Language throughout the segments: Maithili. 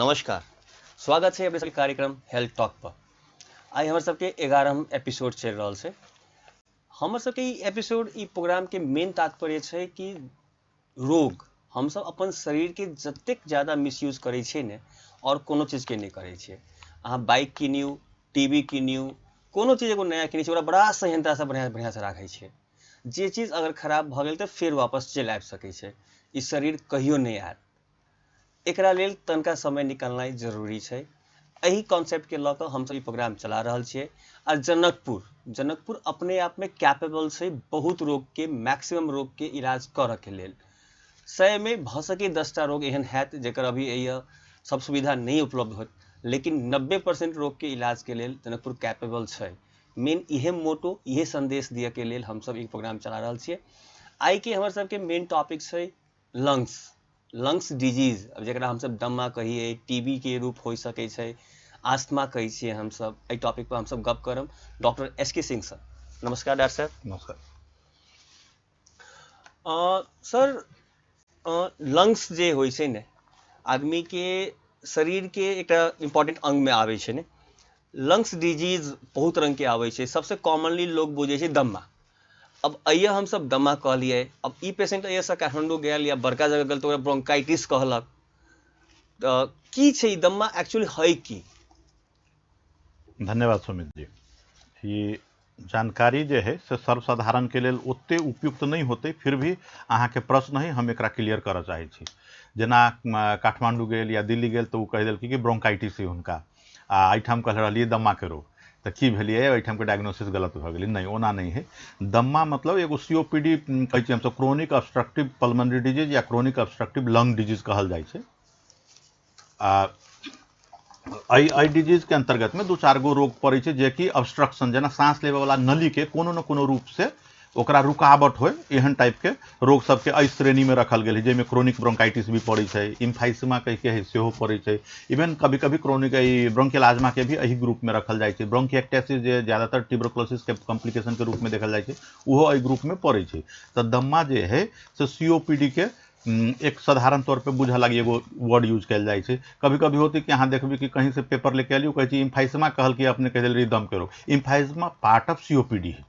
नमस्कार, स्वागत छै अपने सबके कार्यक्रम हेल्थ टॉक पर। आइ हमर सबके 11म एपिसोड चलि रहल छै। हमर सबके ई एपिसोड, ई प्रोग्राम के मेन तात्पर्य छै कि रोग हमसब अपन शरीर के जतेक ज्यादा मिसयूज करै छियै ने, और कोनो चीजके नहि करै छियै। अहाँ बाइक किनियौ, टीवी किनियौ, कोनो चीज एगो नया किनै छियै, ओकरा बड़ा संयंत्रसँ बढ़िआँ बढ़िआँसँ राखै छियै। जे चीज अगर खराब भऽ गेल तऽ फेर वापस चलि आबि सकै छै, ई शरीर कहियो नहि आयत। एकरा लेल तनिका समय निकालनाइ जरूरी छै। एहि कॉन्सेप्टके लऽ कऽ हमसब ई प्रोग्राम चला रहल छियै। आ जनकपुर जनकपुर अपने आपमे कैपेबल छै बहुत रोगके, मैक्सिमम रोगके इलाज करऽके लेल। 100मे भऽ सकै 10टा रोग एहन हैत जकर अभी एहि सब सुविधा नहि उपलब्ध होत, लेकिन 90% रोगके इलाजके लेल जनकपुर कैपेबल छै। मेन इहे मोटो, इहे संदेश दिअके लेल हमसब ई प्रोग्राम चला रहल छियै। आइके हमर सबके मेन टॉपिक छै लंग्स, लंग्स डिजीज, अब जकरा हमसब दमा कहियै, टीबी के रूप हो सकै छै, आस्थमा कहै छियै हमसब। एहि टॉपिक पर हमसब गप करब डॉक्टर एस के सिंह सर। नमस्कार डॉक्टर साहब। नमस्कार। सर, लंग्स जे होइ छै ने, आदमी के शरीर के एकटा इम्पोर्टेंट अंग में आबै छै ने। लंग्स डिजीज बहुत रंग के आबै छै। सबसे कॉमनली लोग बुझै छै दमा। अब अइये हमसब दमा कहलियै, अब ई पेशेंट अइये काठमांडू गेल या बड़का जगह गेल तऽ ओकरा ब्रोंकाइटिस कहलक। तऽ की छै ई दमा एक्चुअली है की? धन्यवाद सुमित जी। ई जानकारी जे है से सर्वसाधारण के लेल ओते उपयुक्त नहीं होते, फिर भी अहाँके प्रश्न है, हम एकरा क्लियर करऽ चाहै छी। जेना काठमांडू गेल या दिल्ली गेल तऽ ओ कहि देलकै कि ब्रोंकाइटिस है हुनका, आ एहिठाम कहि रहलियै दमा के रोग, तऽ की भेलियै एहिठामके डायग्नोसिस गलत भऽ गेलै? नहि, ओना नहि है। दमा मतलब एगो सीओपीडी कहै छियै हमसब, क्रोनिक ऑब्स्ट्रक्टिव पल्मोनरी डिजीज या क्रोनिक ऑब्स्ट्रक्टिव लंग डिजीज कहल जाइ छै। आ एहि डिजीज के अंतर्गत में 2-4 गो रोग पड़ै छै जेकि ऑब्स्ट्रक्शन, जेना सांस लेबे वाला नली के कोनो न कोनो रूप से ओकरा रुकावट होय, एहन टाइप के रोग सबके एहि श्रेणी में रखल गेल है, जाहिमे क्रोनिक ब्रोंकाइटिस भी पड़ै छै, इम्फाइसिमा कहि के है सेहो पड़ै छै, इवन कभी कभी क्रोनिक ब्रोंकियल आजमा के भी एहि ग्रुप में रखल जाइ छै। ब्रोंकिएक्टेसिस जे ज्यादातर ट्यूबरकुलोसिस के कॉम्प्लिकेशन के रूप में देखल जाइ छै, ओहो एहि ग्रुप में पड़ै छै। तऽ दमा जे है से सीओपीडी के एक साधारण तौर पे बुझऽ लागी एगो वर्ड यूज कयल जाइ छै। कभी कभी होती कि अहाँ देखबै कि कहीं से पेपर लेके एलियै, कहै छी इम्फाइसिमा कहल कि अपने कहि देलियै दम के रोग, इम्फाइसिमा पार्ट ऑफ सीओपीडी है,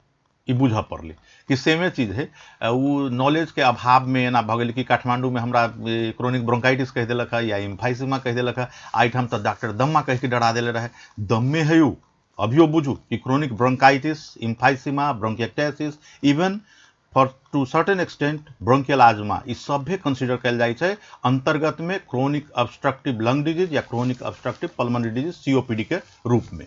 ई बुझऽ पड़लै कि सेमे चीज है। ओ नॉलेज के अभाव में एना भऽ गेलै कि काठमांडू में हमरा क्रोनिक ब्रोंकाइटिस कहि देलक है या इम्फाइसिमा कहि देलक है, एहिठाम तऽ डॉक्टर दम्मा कहि के डरा देले रहे। दम्मे है उ, अभियो बुझू कि chronic bronchitis, emphysema, bronchiectasis, even for to certain extent bronchial asthma, ई सभे कंसिडर कयल जाइ छै अंतर्गत में क्रोनिक ऑब्स्ट्रक्टिव लंग डिजीज या chronic obstructive pulmonary disease COPD के रूप में।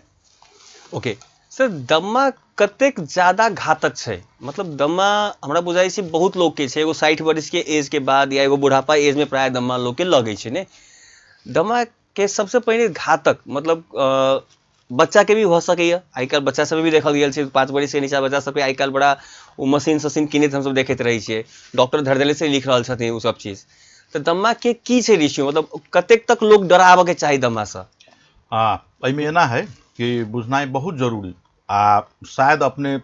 ओके सर, दमा कतेक ज्यादा घातक छै? मतलब दमा हमरा बुझाइ छै बहुत लोग के छै, एगो 60 वर्ष के एज के बाद या एगो बुढ़ापा एज में प्राय दमा लोग के लगै छै ने। दमा के सबसे पहिने घातक मतलब बच्चा के भी हो सकैया, आइ काल्हि बच्चा सब भी देखल गेल छै, 5 वर्ष के नीचा बच्चा सबके आइ काल्हि बड़ा ओ मशीन सशीन किनैत हमसब देखैत रहै छियै, डॉक्टर धरदेले से लिख रहल छथिन ओ सब चीज। तऽ दमा के की छै रेशियो, मतलब कतेक तक लोग डराबऽ के चाही दमा से? एहिमे एना है कि बुझनाइ बहुत जरूरी, आ शायद अपने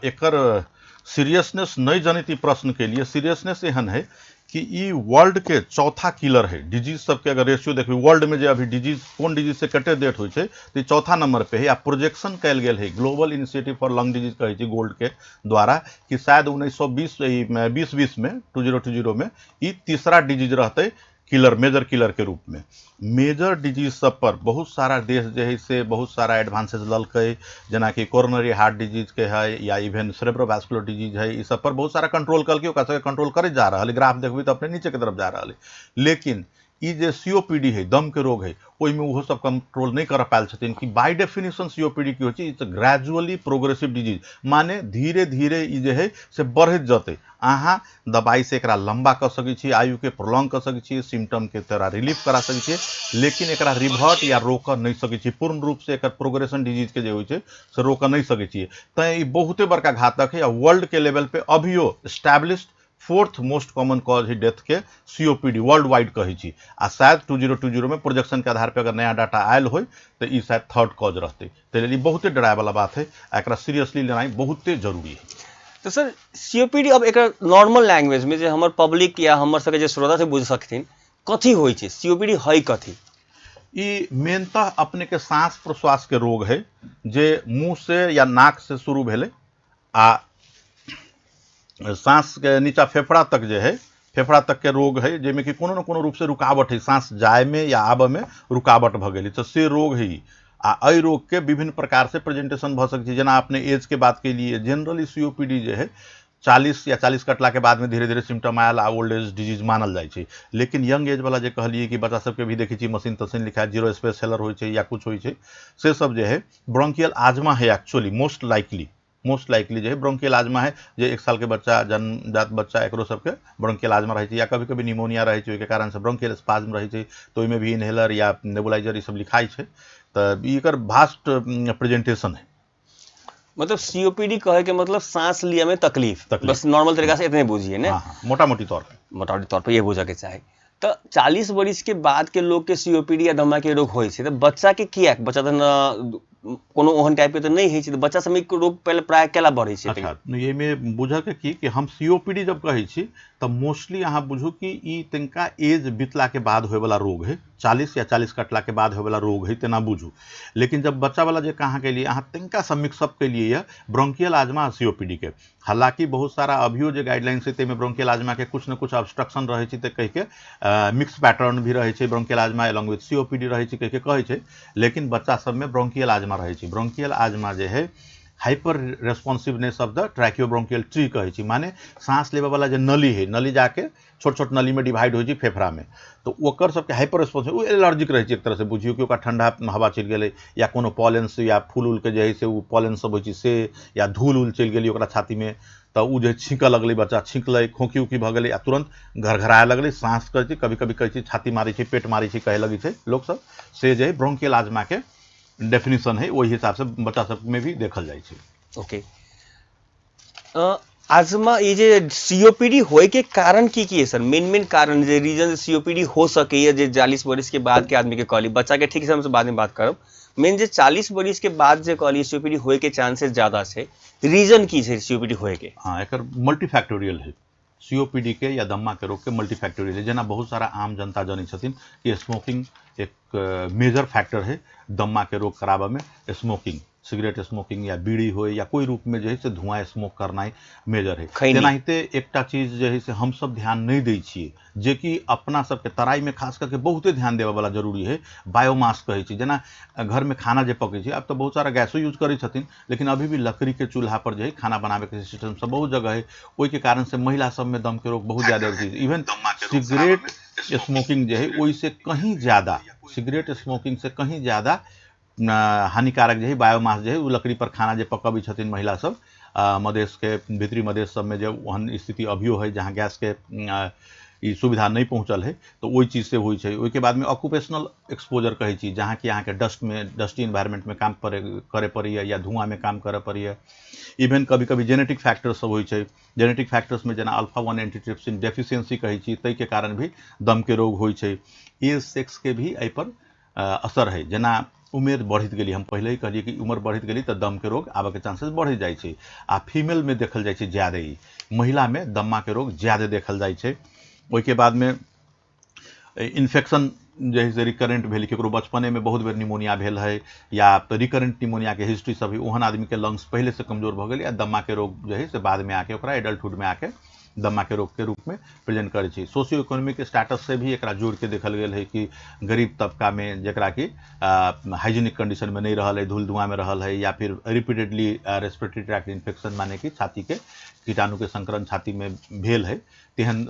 एकर सीरियसनेस नहीं जनैत ई प्रश्न के लिए। सीरियसनेस एहन है कि ई वर्ल्ड के चौथा किलर है डिजीज सबके। अगर रेशियो देखबै वर्ल्ड में जे अभी डिजीज कोन डिजीज से कते डेथ होइ छै तऽ ई चौथा नंबर पे है। आ प्रोजेक्शन कयल गेल है global initiative for lung disease कहै छै गोल्ड के द्वारा कि शायद उन्नैस सौ बीस, ई, बीस बीस में, 2020 में ई तीसरा डिजीज रहतै किलर, मेजर किलर के रूप में। मेजर डिजीज सब पर बहुत सारा देश जे है से बहुत सारा एडवांसेज ललकै, जेनाकि कोरोनरी हार्ट डिजीज के है या इवन सेरेब्रोवास्कुलर डिजीज है, ई सब पर बहुत सारा कंट्रोल कलकै, ओकरा सबके कंट्रोल करैत जा रहल है। ग्राफ देखबै तऽ अपने नीचे के तरफ जा रहल है। लेकिन ई जे सीओपीडी है, दम के रोग है, ओहिमे ओहो सब कंट्रोल नहि कर पायल छथिन कि बाय डेफिनेशन सीओपीडी की होइ छै, it's gradually progressive disease, माने धीरे धीरे ई जे है से बढ़ैत जेतै। अहाँ दवाई से एकरा लंबा कऽ सकै छी, आयु के प्रोलॉन्ग कऽ सकै छी, सिम्टम के तोरा रिलीफ करा सकै छी, लेकिन एकरा रिवर्ट या रोकऽ नहि सकै छी, पूर्ण रूप से एकर प्रोग्रेशन डिजीज के जे होइ छै से रोकऽ नहि सकै छी। तैँ ई बहुते बड़का घातक है। आ वर्ल्ड के लेवल पे अभियो established 4th most common cause है डेथ के सीओपीडी वर्ल्ड वाइड कहै छी। आ शायद 2020 में प्रोजेक्शन के आधार पे अगर नया डाटा आयल होय तऽ ई शायद 3rd cause रहतै। ताहि लेल ई बहुते डराय वाला बात है, आ एकरा सीरियसली लेनाइ बहुते जरूरी है। तऽ सर सीओपीडी अब एक नॉर्मल लैंग्वेज में जे हमर पब्लिक या हमर सबके जे श्रोता छै बुझ सकथिन, कथी होइ छै सीओपीडी है कथी? ई मेनतः अपने के सांस प्रश्वास के रोग है जे मुँह से या नाक से शुरू भेलै आ सांस के नीचा फेफड़ा तक जे है, फेफड़ा तक के रोग है, जाहिमे कि कोनो न कोनो रूप से रुकावट है, सांस जाय में या आबऽ में रुकावट भऽ गेलै, तऽ से रोग है ई। आ एहि रोग के विभिन्न प्रकार से प्रेजेंटेशन भऽ सकै छै। जेना अपने एज के बात केलिए, जनरली सीओपीडी जे है 40 या 40 कटला के बाद में धीरे धीरे सिम्टम आयल आ ओल्ड एज डिजीज मानल जाइ छै। लेकिन यंग एज वाला जे कहलिए कि बच्चा सबके भी देखै छी मशीन तशीन लिखा जीरो स्पेस हेलर होइ छै या कुछ होइ छै, से सब जे है ब्रोंकियल आजमा है। एक्चुअली मोस्ट लाइकली जे है ब्रोंकियल आजमा है, जे 1 साल के बच्चा, जन्मजात बच्चा, एकरो सबके ब्रोंकियल आजमा रहै छै, या कभी कभी निमोनिया रहै छै, ओहिके कारण से ब्रोंकियल स्पाज्म रहै छै, तऽ ओहिमे भी इनहेलर या नेबुलाइजर ई सब लिखाइ छै। तऽ ई एकर भास्ट प्रेजेंटेशन है। मतलब सीओपीडी कहे के मतलब सांस लिया में तकलीफ, बस नॉर्मल तरीका से इतने बुझिए ने। हाँ, मोटा मोटी तौर पे, मोटा मोटी तौर पे ये बुझे के चाही। तो 40 बरिस के बाद के लोग के सीओपीडी या दमा के रोग होइ छै, तऽ बच्चा के किया, बच्चा तऽ न कोनो ओहन टाइप के तऽ नहि होइ छै, तऽ बच्चा सबमे रोग पहले प्राय केला बढ़ै छै? अच्छा, एहिमे बुझऽ के की कि हम सीओपीडी जब कहै छी तऽ मोस्टली अहाँ बुझू कि ई तनिका एज बीतला के बाद होयवला रोग है, 40 या 40 कटला के बाद होयवला रोग है, तेना बुझू। लेकिन जब बच्चा वाला जे कहाँ के लिए अहाँ तनिका सा मिक्सअप के लिए यऽ ब्रोंकियल आजमा सीओपीडी के, हालांकि बहुत सारा अभियो जे गाइडलाइंस है ताहिमे ब्रोंकियल आजमा के कुछ न कुछ ऑब्स्ट्रक्शन रहै छै तऽ कहि के मिक्स पैटर्न भी रहै छै, ब्रोंकियल आजमा एलॉन्ग विथ सीओपीडी रहै छै कहि के कहै छै। लेकिन बच्चा सबमे ब्रोंकियल आजमा रहै छै। ब्रोंकियल आजमा जे है hyper responsiveness of the tracheobronchial tree कहै छी, माने सांस लेबऽ वाला जे नली है, नली जाके छोट छोट नली में डिवाइड होइ छै फेफड़ा में, तऽ ओकर सबके हाइपर रेस्पॉन्सिव, ओ एलर्जिक रहै छै एक तरह से बुझियौ कि ओकरा ठंडा हवा चलि गेलै या कोनो पॉलेंस या फूल उल के जे है से ओ पॉलेंस सब होइ छै से, या धूल उल चलि गेलै ओकरा छाती में, तऽ ओ जे छींकऽ लगलै बच्चा, छींकलै, खोंखी उखी भऽ गेलै आ तुरंत घरघराए लगलै, सांस कहै छै, कभी कभी कहै छै छाती मारै छै, पेट मारै छै, कहै लगै छै लोक सब। से जे है ब्रोंकियल आजमा के डेफिनेशन है, ओहि हिसाब से बच्चा सब में भी देखल जाइ छै। ओके, आजमा ये जे सीओपीडी होए के कारण की की है सर? मेन मेन कारण जे रीजन सीओपीडी हो सके जे 40 बरिस के बाद के आदमी के कहली, बच्चा के ठीक से हमसे बाद में बात करब, मेन जे 40 बरिस के बाद जे कहली सीओपीडी होए के चांसेस ज्यादा छै, रीजन की छै सीओपीडी होए के? हाँ, एकर मल्टीफैक्टोरियल है सीओपीडी के या दम्मा के रोग के मल्टीफैक्टोरियल है। जेना बहुत सारा आम जनता जनै छथिन कि स्मोकिंग एक मेजर फैक्टर है दम्मा के रोग कराबऽ में। स्मोकिंग, सिगरेट स्मोकिंग या बीड़ी होय या कोई रूप में जे है से धुआं स्मोक करनाइ मेजर है। तेनाहिते एकटा चीज जे है से हम सब ध्यान नहीं दै छियै, जे कि अपना सबके तराई में खास करके बहुते ध्यान देबऽ वाला जरूरी है, बायोमास कहै छी। जेना घर में खाना जे पकै छै, आब तऽ बहुत सारा गैसो यूज करै छथिन, लेकिन अभी भी लकड़ी के चूल्हा पर जे है खाना बनाबे के सिस्टम सब बहुत जगह है, ओहिके कारण से महिला सब में दम के रोग बहुत ज्यादा होइ छै। इवन सिगरेट स्मोकिंग जे है ओहिसे कहीं ज्यादा, सिगरेट स्मोकिंग से कहीं ज्यादा हानिकारक जे है बायोमास जे है, उ लकड़ी पर खाना जे पकबै छथिन महिला सब, मधेश के भीतरी मधेश सब में जे ओहन स्थिति अभियो है जहाँ गैस के ई सुविधा नहीं पहुँचल है, तो ओहि चीज से होइ छै। ओहिके बाद में ऑक्यूपेशनल एक्सपोजर कहै छी, जहाँ कि अहाँके डस्ट में, डस्टी एनवायरनमेंट में काम करे पड़ैए या धुआं में काम करे पड़ैए। इवन कभी कभी जेनेटिक फैक्टर सब होइ छै, जेनेटिक फैक्टर्स में जेना अल्फा 1 एंटीट्रिप्सिन डेफिशिएंसी कहै छी, ताहिके कारण भी दम के रोग होइ छै। एज सेक्स के भी एहिपर असर है, जेना उमेर बढ़ैत गेली, हम पहले ही कहलिए कि उम्र बढ़ैत गेली तऽ दम के रोग आबऽ के चांसेस बढ़ि जाइ छै। आ फीमेल में देखल जाइ छै ज्यादे ही, महिला में दम्मा के रोग ज्यादे देखल जाइ छै। ओहिके बाद में इन्फेक्शन जे है से रिकरेंट भेल, ककरो बचपने में बहुत बेर निमोनिया भेल है या रिकरेंट निमोनिया के हिस्ट्री सब है, ओहन आदमी के लंग्स पहले से कमजोर भऽ गेल या दम्मा के रोग जे है से बाद में आके ओकरा एडल्टहुड में आके दम्मा के रोग के रूप में प्रेजेंट करै छै। सोशियो इकोनॉमिक स्टेटस से भी एकरा जोड़ के देखल गेल है कि गरीब तबका में जकरा कि हाइजीनिक कंडीशन में नहीं रहल है, धूल धुआं में रहल है, या फिर रिपीटेडली रेस्पिरेटरी ट्रैक्ट इन्फेक्शन माने कि छाती के कीटाणु के संक्रमण छाती में भेल है, तेहन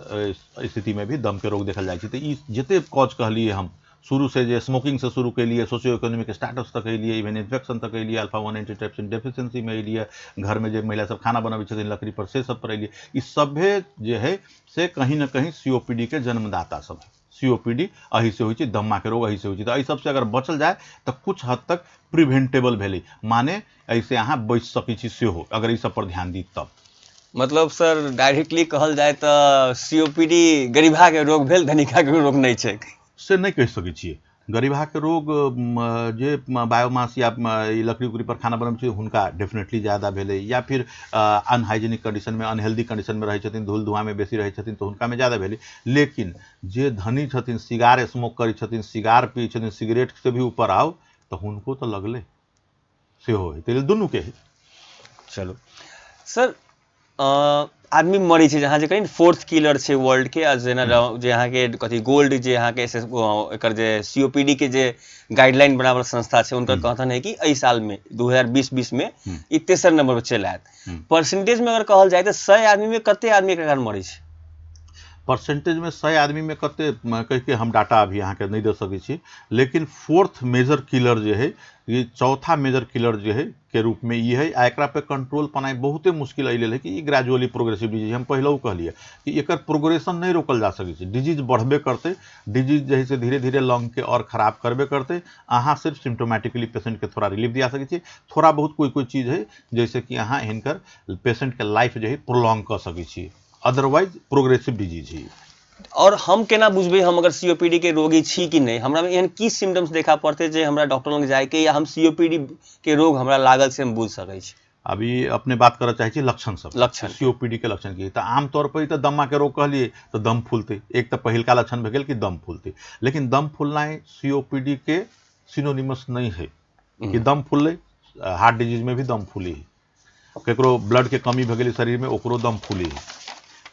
स्थिति में भी दम के रोग देखल जाइ छै। तऽ ई जते कॉज कहलिए हम शुरू से, जे स्मोकिंग से शुरू केलिए, सोशियो इकोनॉमिक स्टेटस तक एलिए, इवन इन्फेक्शन तक एलिए, अल्फा 1 एंटीट्रिप्सिन डेफिशिएंसी में एलिए, घर में जे महिला सब खाना बनबै छथिन लकड़ी पर से सब पर एलिए, ई सभे जे है से कहीं न कहीं सीओपीडी के जन्मदाता सब है। सीओपीडी एही से होइ छै, दम्मा के रोग एही से होइ छै। तऽ एहि सबसे अगर बचल जाय तऽ कुछ हद तक प्रिवेंटेबल भेलै, माने एहिसे अहाँ बचि सकै छी सेहो अगर ई सब पर ध्यान दी तब। मतलब सर डायरेक्टली कहल जाय तऽ सीओपीडी गरीबा के रोग भेल, धनिका के रोग नहीं छै, से नहीं कहि सकै छियै। गरीबहा के रोग जे बायोमास या लकड़ी उकड़ी पर खाना बनबै छै हुनका डेफिनेटली ज़्यादा भेलै, या फिर अनहाइजीनिक कंडीशन में, अनहेल्दी कंडीशन में रहै छथिन, धूल धुआं में बेसी रहै छथिन, तऽ हुनका में ज़्यादा भेलै। लेकिन जे धनी छथिन, सिगार स्मोक करै छथिन, सिगार पी छथिन, सिगरेट से भी ऊपर आउ, तऽ हुनको तऽ लगलै सेहो है, ताहि दुनू के है। चलू सर, आदमी मरै छै जहाँ जे कही फोर्थ किलर छै वर्ल्ड के, आ जेना जे अहाँके कथी गोल्ड जे अहाँके एकर जे सीओपीडी के जे गाइडलाइन बनाबल संस्था छै हुनकर कहथन है कि एहि साल में 2020 में ई तेसर नंबर पर चलि आयत। परसेंटेज में अगर कहल जाय तऽ 100 आदमी में कते आदमी एकर कारण मरै छै? परसेंटेज में 100 आदमी में कते कहि के हम डाटा अभी अहाँके नहि दे सकै छी, लेकिन फोर्थ मेजर किलर जे है, ये चौथा मेजर किलर जे है के रूप में ई है। आ एकरा पे कंट्रोल पानाइ बहुते मुश्किल एहि लेल है कि ई ग्रेजुअली प्रोग्रेसिव डिजीज, हम पहिलहु कहलियै कि एकर प्रोग्रेशन नहि रोकल जा सकै छै, डिजीज बढ़बे करतै, डिजीज जे है से धीरे धीरे लंग के और खराब करबे करतै। अहाँ सिर्फ सिम्टोमेटिकली पेशेंट के थोड़ा रिलीफ दिया सकै छी, थोड़ा बहुत कोई कोई चीज है जैसे कि अहाँ हिनकर पेशेंट के लाइफ जे है प्रोलॉन्ग कऽ सकै छी, अदरवाइज प्रोग्रेसिव डिजीज है। और हम केना बुझबै हम अगर सीओपीडी के रोगी छी कि नहीं? हमरा में एहन की सिम्टम्स देखा पड़तै जे हमरा डॉक्टर लग जायके या हम सीओपीडी के रोग हमरा लागल से हम बुझ सकै छी? अभी अपने बात करऽ चाहै छी लक्षण सब, लक्षण सीओपीडी के लक्षण की। तऽ आमतौर पर तऽ दम्मा के रोग कहलियै तऽ दम फूलतै, एक तऽ पहिलका लक्षण भए गेल कि दम फूलतै, लेकिन दम फूलनाइ सीओपीडी के सिनोनिमस नहीं है कि दम फूललै, हार्ट डिजीज में भी दम फूली है, केकरो ब्लड के कमी भए गेलै शरीर में ओकरो दम फूली है।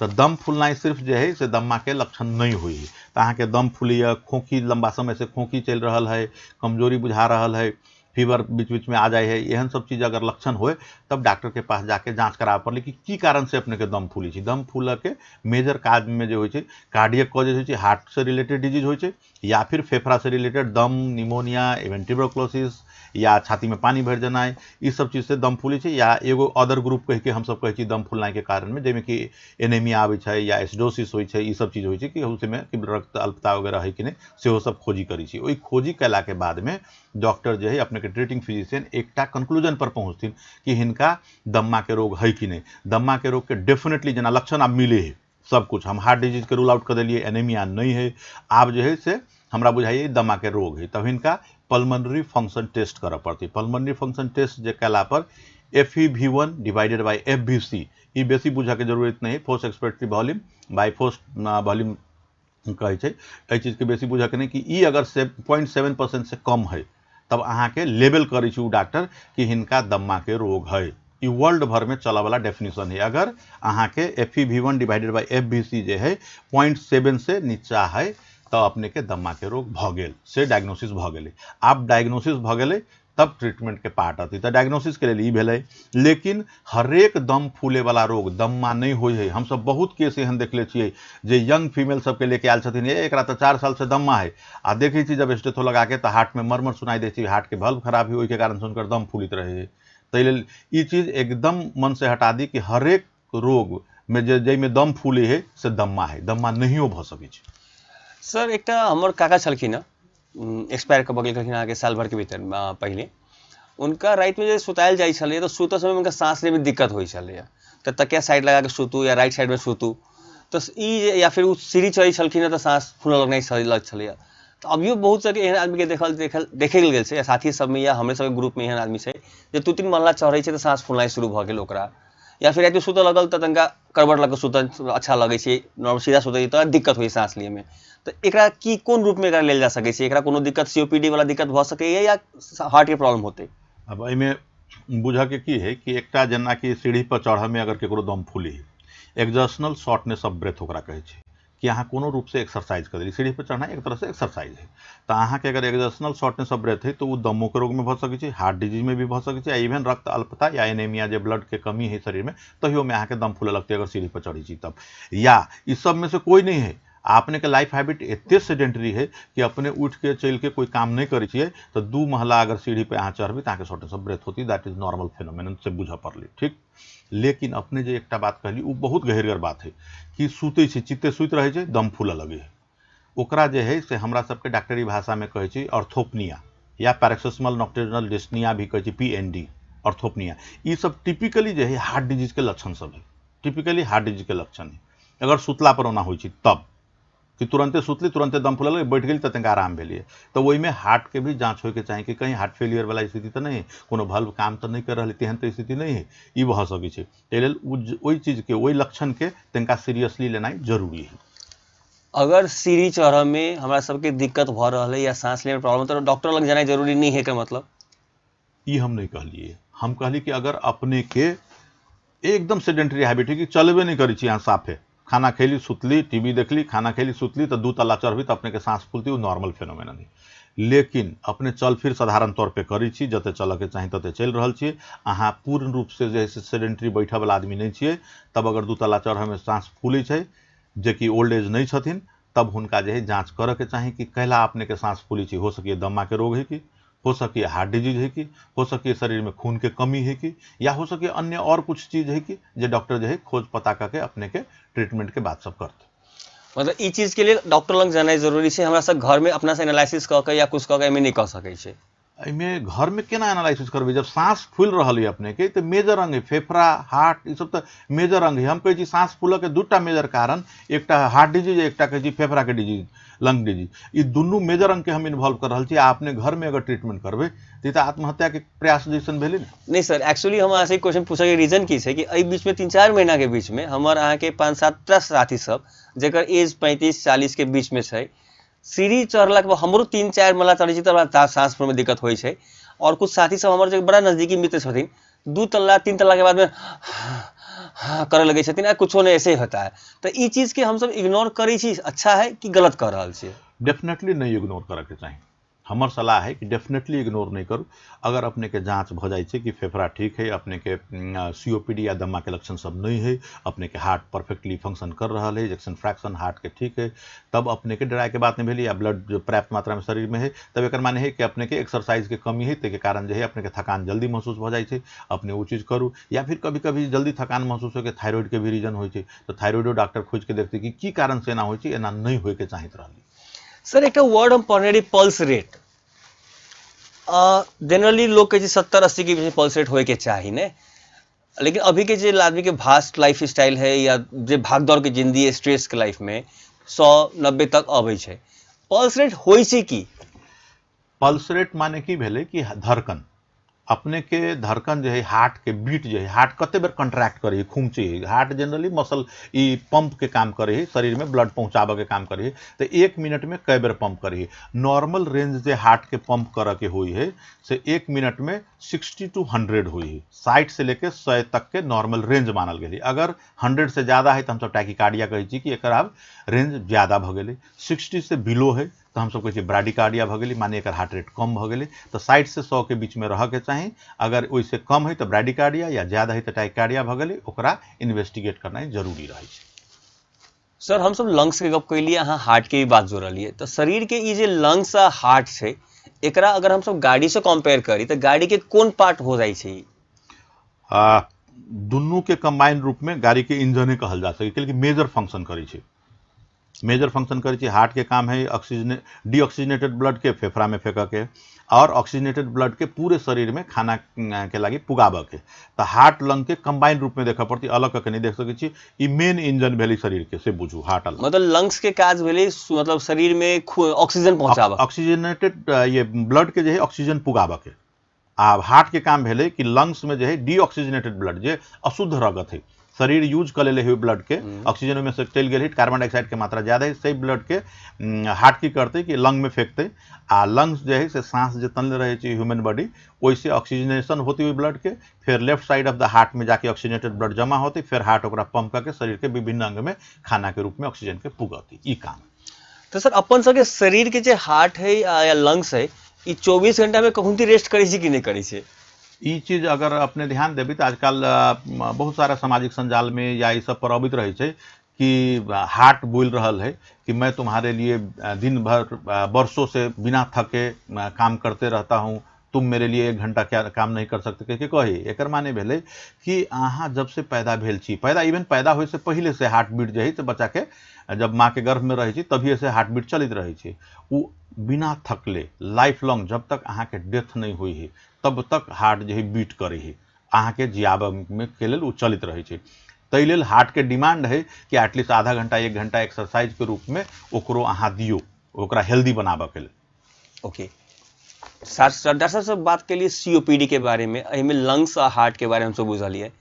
तऽ दम फूलनाइ सिर्फ जे है से दम्मा के लक्षण नहीं होइ है। तऽ अहाँके दम फूलैए, खोखी लंबा समय से खोखी चलि रहल है, कमजोरी बुझा रहल है, फीवर बीच बीच में आ जाए है, एहन सब चीज़ अगर लक्षण होए तब डॉक्टर के पास जाके जाँच कराबऽ पड़लै कि की कारण से अपने के दम फूलै छै। दम फूलऽ के मेजर काज में जे होइ छै कार्डियक कॉजेज होइ छै, हार्ट से रिलेटेड डिजीज होइ छै, या फिर फेफड़ा से रिलेटेड दम, निमोनिया, इवन ट्यूबरक्लोसिस या छाती में पानी भरि जेनाइ, ई सब चीज से दम फूलै छै। या एगो अदर ग्रुप कहि के हमसब कहै छी दम फूलनाइ के कारण में, जाहिमे कि एनीमिया आबै छै या एसिडोसिस होइ छै, ई सब चीज होइ छै कि उसमे कि रक्त अल्पता वगैरह है कि नहि, सेहो सब खोजी करै छी। ओहि खोजी कयला के बाद में डॉक्टर जे है अपने के ट्रीटिंग फिजिशियन एकटा कंक्लूजन पर पहुँचथिन कि हिनका दम्मा के रोग है कि नहि। दम्मा के रोग के डेफिनेटली जेना लक्षण आब मिले है सब कुछ, हम हार्ट डिजीज के रूल आउट कर देलियै, एनीमिया नहीं है, आब जे है से हमरा बुझाइए दम्मा के रोग है, तब हिनका पल्मोनरी फंक्शन टेस्ट करऽ पड़तै। पल्मोनरी फंक्शन टेस्ट जे कयला पर FEV1 divided by FVC, ई बेसी बुझऽ के जरूरत नहीं है, forced expiratory volume by forced volume कहै छै, एहि चीजके बेसी बुझऽ के नहि कि ई अगर 0.7% से कम है तब अहाँके लेबल करै छै ओ डॉक्टर कि हिनका दम्मा के रोग है। ई वर्ल्ड भर में चलऽ वाला डेफिनेशन है। अगर अहाँके FEV1 divided by FVC जे है 0.7 से नीचा है तऽ अपने के दम्मा के रोग भऽ गेल, से डायग्नोसिस भऽ गेलै। आब डायग्नोसिस भऽ गेलै तब ट्रीटमेंट के पार्ट अतै। तऽ डायग्नोसिस के लेल ई भेलै। लेकिन हरेक दम फूले वाला रोग दम्मा नहीं होइ है। हमसब बहुत केस एहन देखले छियै जे यंग फीमेल सबके लेके आयल छथिन, ए एकरा तऽ 4 साल से दम्मा है, आ देखै छी जब स्टेथो लगा के तऽ हार्ट में मरमर सुनाइ दै छै, हार्ट के बल्ब खराब है, ओहिके कारण से हुनकर दम फूलित रहै है। ताहि लेल ई चीज एकदम मन से हटा दी कि हरेक रोग में जे जाहिमे दम फूले है से दम्मा है, दम्मा नहियो भऽ सकै छै। सर एकटा हमर काका छलखिन हँ, एक्सपायर कऽ गेल छलखिन अहाँके साल भरके भीतर पहिले। उनका रातिमे जे सुतायल जाइ छलैए तऽ सुतऽ समयमे हुनका साँस लैमे दिक्कत होइ छलैए, तऽ तकिया साइड लगाके सुतू या राइट साइडमे सुतू, तऽ ई जे या फिर ओ सीढ़ी चढ़ै छलखिन हँ तऽ साँस फूलऽ लगनाइ लग छलैए। तऽ अभियो बहुत सारे एहन आदमीके देखल देखल देखल गेल छै, या साथी सबमे या हमरे सबके ग्रुपमे एहन आदमी छै जे 2-3 महला चढ़ै छै तऽ साँस फूलनाइ शुरू भऽ गेल ओकरा, या फिर रातिमे सुतऽ लगल तऽ तनिका करबट लऽ कऽ सुतल अच्छा लगै छै, नॉर्मल सीधा सुतै छै तऽ दिक्कत होइ साँस लियऽमे। तऽ एकरा की कोन रूपमे एकरा लेल जा सकै छै? एकरा कोनो दिक्कत सीओपीडी वाला दिक्कत भऽ सकैए या हार्टके प्रॉब्लम होतै? अब एहिमे बुझऽके की है कि एकटा जेनाकि सीढ़ी पर चढ़ऽमे अगर केकरो दम फूली है, एक्जर्शनल शॉर्टनेस ऑफ ब्रेथ ओकरा कहै छै, कि अहाँ कोनो रूपसँ एक्सरसाइज कर देली, सीढ़ी पर चढ़ना एक तरहसँ एक्सरसाइज है, तऽ अहाँके अगर एक्जर्शनल शॉर्टनेस ऑफ ब्रेथ है तऽ ओ दमोके रोगमे भऽ सकै छै, हार्ट डिजीजमे भी भऽ सकै छै, आ इवन रक्त अल्पता या एनीमिया जे ब्लडके कमी है शरीरमे तहियोमे अहाँके दम फूलऽ लगतै अगर सीढ़ी पर चढ़ै छी तब। या ई सबमे से कोइ नहि है, अपने के लाइफ हैबिट एते सेडेंटरी है कि अपने उठ के चलि के कोई काम नहीं करै छियै, तऽ 2 महला अगर सीढ़ी पे अहाँ चढ़बै तऽ अहाँके शॉर्टनेस ऑफ ब्रेथ होती, that is normal phenomenon से बुझऽ पड़लै, ठीक। लेकिन अपने जे एकटा बात कहली ओ बहुत गहिरगर बात है कि सुतै छै, चित्ते सुति रहै छै, दम फूलऽ लगै है, ओकरा जे है से हमरा सबके डॉक्टरी भाषामे कहै छै ऑर्थोपनिया या पैरोक्सिस्मल नॉक्टर्नल डिस्निया भी कहै छै, PND orthopnoea. ई सब टिपिकली जे है हार्ट डिजीज के लक्षण सब है, टिपिकली हार्ट डिजीज के लक्षण है अगर सुतला पर ओना होइ छै तब। कि तुरंते सुतली तुरंते दम फुलल बैठ गेली तऽ तनिका आराम भेलियै। तऽ ओहिमे हार्टके भी जाँच होइके चाही कि कहीं हार्ट फेलियर वाला स्थिति तऽ नहि है, कोनो वाल्व काम तऽ नहि कर रहल, तेहन तऽ स्थिति नहि है, ई भऽ सकै छै। एहि लेल ओहि चीजके ओहि लक्षणके तनिका सीरियसली लेनाइ जरूरी है। अगर सीढ़ी चढ़ऽ में हमरा सबके दिक्कत भऽ रहल है या सांस लेने में प्रॉब्लम, तऽ डॉक्टर लग जाना जरूरी नहीं है, एकर मतलब? ई हम नहीं कहलिए, हम कहली कि अगर अपने के एकदम सेडेंटरी हैबिट है कि चलबे नहीं करै छी अहाँ, साफे खाना खैली सुतली टीवी देखली खाना खैली सुतली, तो 2 तल्ला चढ़बी तो अपने के सांस फूलती, वो नॉर्मल फेनोमेनन है। लेकिन अपने चल फिर साधारण तौर पे करै छी, जते चलऽ के चाही तते चलि रहल छियै, अहाँ पूर्ण रूप से जे है से सेडेंटरी बैठऽ वाला आदमी नहीं छियै, तब अगर 2 तल्ला चढ़ऽ में सांस फूलै छै जेकि ओल्ड एज नहीं छथिन, तब हुनका जे है जाँच करऽ के चाही कि कैला अपने के सांस फूलै छै, हो सकै दमा के रोग है कि, हो सके हार्ट डिजीज है कि, हो सके शरीर में खून के कमी है कि, या हो सके अन्य और कुछ चीज है कि जे डॉक्टर जे है खोज पता करके अपने के ट्रीटमेंट के बात सब करते। मतलब ई चीज के लिए डॉक्टर लग जाना जरूरी छै, हमरा सब घर में अपना से एनालिसिस कऽ के या कुछ कऽ के एहिमे नहीं कऽ सकै छै। एहिमे घर में केना एनालिसिस करबै जब सांस फूलि रहल है अपने के, तऽ मेजर अंग है फेफड़ा हार्ट, ई सब तऽ मेजर अंग है। हम कहै छी सांस फूलऽ के 2टा मेजर कारण, एकटा हार्ट डिजीज एकटा कहै छी फेफड़ा के डिजीज लंग डिजीज, ई दुनू मेजर अंग के हम इन्वॉल्व कर रहल छी। आ अपने घर में अगर ट्रीटमेंट करबै तऽ ई तऽ आत्महत्या के प्रयास जैसन भेलै ने। नहीं सर, एक्चुअली हम अहाँसँ क्वेश्चन पूछैके रीजन की छै कि एहि बीचमे 3-4 महीना के बीचमे हमर अहाँके 5-7 साथी सब जेकर एज 35-40 के बीचमे छै, सीढ़ी चढ़लाके बाद हमरो 3-4 मल्ला चढ़ै छी तऽ हमरा सांस फूलमे दिक्कत होइ छै। और कुछ साथी सब हमर जे बड़ा नजदीकी मित्र छथिन 2 तल्ला 3 तल्ला के बादमे करऽ लगै छथिन आ कुछो नहीं ऐसे ही होता है। तऽ ई चीजके हमसब इग्नोर करै छी, अच्छा है कि गलत कर रहल छी? डेफिनेटली नहीं इग्नोर करऽके चाही, हमर सलाह है कि डेफिनेटली इग्नोर नहीं करू। अगर अपने के जाँच भऽ जाइ छै कि फेफड़ा ठीक है, अपने के COPD या दमा के लक्षण सब नहीं है, अपने के हार्ट परफेक्टली फंक्शन कर रहल है, इजेक्शन फ्रैक्शन हार्ट के ठीक है, तब अपने के डराए के बात नहीं भेली, या ब्लड जो पर्याप्त मात्रा में शरीर में है, तब एकर माने है कि अपने के एक्सरसाइज के कमी है, ताहिके कारण जे है अपने के थकान जल्दी महसूस भऽ जाइ छै, अपने ओ चीज करू। या फिर कभी कभी जल्दी थकान महसूस होके थायराइड के भी रीजन होइ छै, तऽ थायराइडो डॉक्टर खोज के देखतै कि की कारण से एना होइ छै, एना नहीं होइके चाहैत रहली। सर एक वर्ड हम पढ़ने रही पल्स रेट, जनरली लोग कहै छै 70-80 के बीच पल्स रेट होइके चाही ने, लेकिन अभी के जे आदमी के फास्ट लाइफ स्टाइल है या जे भागदौड़ के जिंदगी है, स्ट्रेस के लाइफ में 100-90 तक अबै छै, पल्स रेट होइ छै की? पल्स रेट माने की भेलै कि धड़कन, अपने के धड़कन जे है हार्ट के बीट जे है, हार्ट कते बेर कंट्रैक्ट करे है, खुमचे है, हार्ट जनरली मसल ई पंप के काम करे है, शरीर में ब्लड पहुंचाबे के काम करे है, तो 1 मिनट में कई बेर पंप करे है। नॉर्मल रेंज जे हार्ट के पंप करे के होई है से 1 मिनट में 60 टू 100 होई है, 60 से लेके 100 तक के नॉर्मल रेंज मानल गेलै। अगर 100 से ज्यादा है तो हम सब टैकीकार्डिया कहै छी कि एकर आब रेंज ज्यादा भऽ गेलै, 60 से बिलो है तो हम सब कहै छी ब्राडिकार्डिया भऽ गेलै, माने एकर हार्ट रेट कम भऽ गेलै। तऽ 60 से 100 के बीच में रहऽके चाही, अगर ओहिसे कम है तऽ ब्राडिकार्डिया या ज्यादा है तऽ टैकीकार्डिया भऽ गेलै, ओकरा इन्वेस्टिगेट करनाइ जरूरी रहै छै। सर हम सब लंग्स के गप कैलियै, अहाँ हार्ट के भी बात जोड़लियै, तऽ शरीर के ई जे लंग्स आ हार्ट छै एकरा अगर हम सब गाड़ी से कंपेयर करी तऽ गाड़ी के कोन पार्ट हो जाइ छै? दुनू के कंबाइंड रूप में गाड़ी के इंजने कहल जा सकै, कियाकि मेजर फंक्शन करै छै, मेजर फंक्शन करै छै। हार्ट के काम है ऑक्सीजन डीऑक्सीजनेटेड ब्लड के फेफड़ा में फेंक के और ऑक्सीजनेटेड ब्लड के पूरे शरीर में खाना के लागी पुगाबऽ के, तऽ हार्ट लंग के कंबाइंड रूप में देखऽ पड़तै, अलग कऽ के नहीं देख सकै छी। ई मेन इंजन भेलै शरीर के, से बुझू हार्ट लंग। मतलब लंग्स के काज भेलै मतलब शरीर में ऑक्सीजन पहुंचाबऽ, ऑक्सीजनेटेड ये ब्लड के जे है ऑक्सीजन पुगाबऽ के। आ हार्ट के काम भेलै कि लंग्स में जे है डीऑक्सीजनेटेड ब्लड जे अशुद्ध रगत है, शरीर यूज कर ले ब्लड के, ऑक्सीजन में से चलि गेल है, कार्बन डाइऑक्साइड के मात्रा ज्यादा है, सही ब्लड के हार्ट की करते कि लंग में फेंकते, आ लंग्स जे है से सांस जे तनले रहे छै ह्यूमन बॉडी, ओहिसे ऑक्सीजनेशन होती हुई ब्लड के, फिर left side of the heart में जाके ऑक्सीजनेटेड ब्लड जमा होती, फिर हार्ट ओकरा पंप करके शरीर के विभिन्न अंग में खाना के रूप में ऑक्सीजन के पुगती, ई काम। तो सर अपन सबके शरीर के जे हार्ट है या लंग्स है ई 24 घंटा में कहूँ रेस्ट करै छै कि नहीं करै छै? ई चीज अगर अपने ध्यान देबी तऽ आजकल बहुत सारा सामाजिक संजाल में या ई सब पर अबैत रहै छै कि हार्ट बोल रहल है कि मैं तुम्हारे लिए दिन भर वर्षों से बिना थके काम करते रहता हूँ, तुम मेरे लिए 1 घंटा क्या काम नहीं कर सकते, के कही। एकर माने भेलै कि अहाँ जब से पैदा भेल छी, पैदा इवन पैदा होय से पहिले से हार्ट बीट जे है से बच्चा के जब माँ के गर्भ में रहै छी तभिए से हार्ट बीट चलैत रहै छै, उ बिना थकले लाइफ लॉन्ग जब तक अहाँ के डेथ नहीं हुई है तब तक हार्ट जे है बीट करै है, अहाँ के जियाबऽ में के लेल उ चलैत रहै छै। ताहि लेल हार्टके डिमांड है कि एटलीस्ट आधा घंटा 1 घंटा एक्सरसाइजके रूपमे ओकरो अहाँ दियौ, ओकरा हेल्दी बनाबऽके लेल। ओके सर, डॉक्टर साहब से बात के लिए सीओपीडी के बारे में, एहिमे लंग्स आ हार्ट के बारे में हमसब बुझलियै।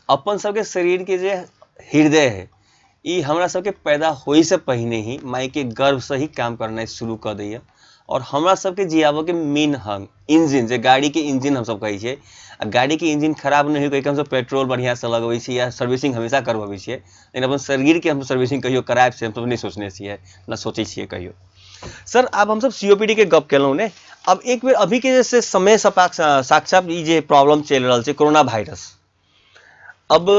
अपन सबके शरीर के जे हृदय है ई हमरा सबके पैदा होय से पहिने ही माई के गर्भ से ही काम करनाइ शुरू कऽ दैया और हमरा सबके जियाबऽ के मेन हम इंजन, जे गाड़ी के इंजन हमसब कहै छियै, आ गाड़ी के इंजन खराब नहि होय कहिके हमसब पेट्रोल बढ़िआँ से लगबै छी या सर्विसिंग हमेशा करबबै छियै, लेकिन अपन शरीर के हम सर्विसिंग कहियो करायब से हमसब नहि सोचने छियै, न सोचै छियै कहियो। सर आब हमसब सीओपीडी के गप केलहुँ ने, अब एक बेर अभी के जैसे समय साक्षात ई जे प्रॉब्लम चलि रहल छै कोरोना वायरस, अब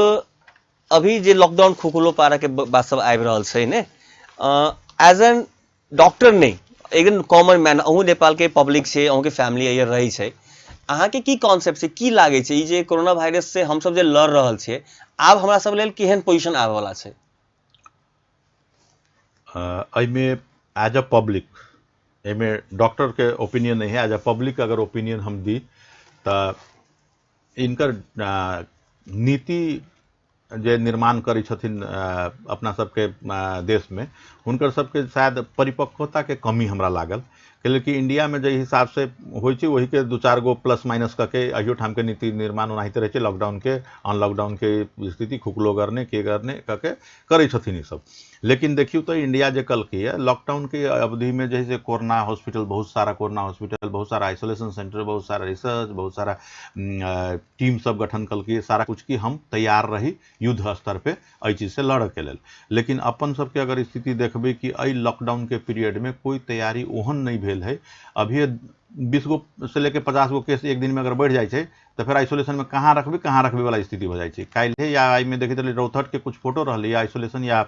अभी जे लॉकडाउन खुखलो पारा के बात सब आबि रहल छै ने, एज एन डॉक्टर नहि, एकदम कॉमन मैन, अहूँ नेपाल के पब्लिक छै, अहूँके फैमिली एहिया रहै छै, अहाँके की कॉन्सेप्ट छै, की लागै छै ई जे कोरोना वायरस से हमसब जे लड़ रहल छियै, आब हमरा सब लेल केहन पोजिशन आबऽ वाला छै? एहिमे एज अ पब्लिक, एहिमे डॉक्टर के ओपिनियन नहीं है, एज अ पब्लिक अगर ओपिनियन हम दी तऽ इनकर नीति जे निर्माण करै छथिन अपना सबके देशमे, हुनकर सबके शायद परिपक्वताके कमी हमरा लागल। कैलाकि इंडियामे जाहि हिसाबसँ होइ छै ओहिके 2-4 गो प्लस माइनस कऽ के अहियो ठामके नीति निर्माण ओनाहिते रहै छै, लॉकडाउनके अनलॉकडाउनके स्थिति खुकलो करने के करने कऽ के करै छथिन ई सब। लेकिन देखियौ तऽ इंडिया जे कलकैए लॉकडाउनके अवधिमे जे है से कोरोना हॉस्पिटल, बहुत सारा कोरोना हॉस्पिटल, बहुत सारा आइसोलेशन सेंटर, बहुत सारा रिसर्च, बहुत सारा टीम सब गठन कलकै, सारा कुछ की हम तैयार रही युद्ध स्तर पे एहि चीजसँ लड़ऽके लेल। लेकिन अपन सबके अगर स्थिति देखबै कि एहि लॉकडाउनके पीरियडमे कोइ तैयारी ओहन नहि भेल है। अभी 20 गो से लेके 50 गो केस एक दिन में अगर बढ़ जाइ छै तऽ फेर आइसोलेशन में कहाँ रखबै कहाँ रखबै वाला स्थिति हो जाइ छै। काल्हि या एहिमे देखैत रहली रौतहट के कुछ फोटो रहलै या आइसोलेशन या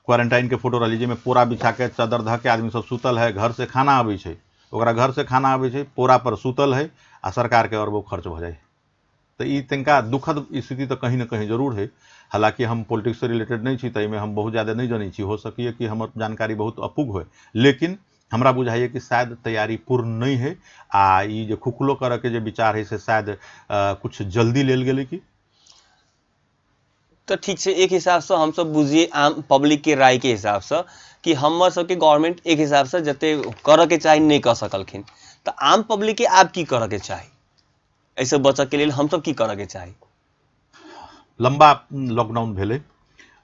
क्वारंटाइन के फोटो रहलै, जाहिमे पोरा बिछा के चादर धऽ के आदमी सब सुतल है, घर से खाना आबै छै, ओकरा घर से खाना आबै छै, पोरा पर सुतल है आ सरकार के अरबों खर्च भऽ जाइ। तऽ ई तनिका दुखद स्थिति तऽ कहीं न कहीं जरूर है। हालाँकि हम पॉलिटिक्स से रिलेटेड नहीं छी, ताहिमे हम बहुत ज़्यादा नहीं जनै छी, हो सकैए कि हमर जानकारी बहुत अपुग होय, लेकिन हमरा बुझाइए कि शायद तैयारी पूर्ण नहीं है आ ई जे खुखलो करऽ के जे विचार है से शायद कुछ जल्दी लेल गेलै की। तऽ ठीक छै, एक हिसाबसँ हमसब बुझिए आम पब्लिक के राय के हिसाबसँ कि हमर सबके गवर्नमेंट एक हिसाबसँ जते करऽ के चाही नहि कऽ सकलखिन, तऽ आम पब्लिक के आब की करऽ के चाही, एहिसँ बचऽ के लेल हमसब की करऽ के चाही? लंबा लॉकडाउन भेलै,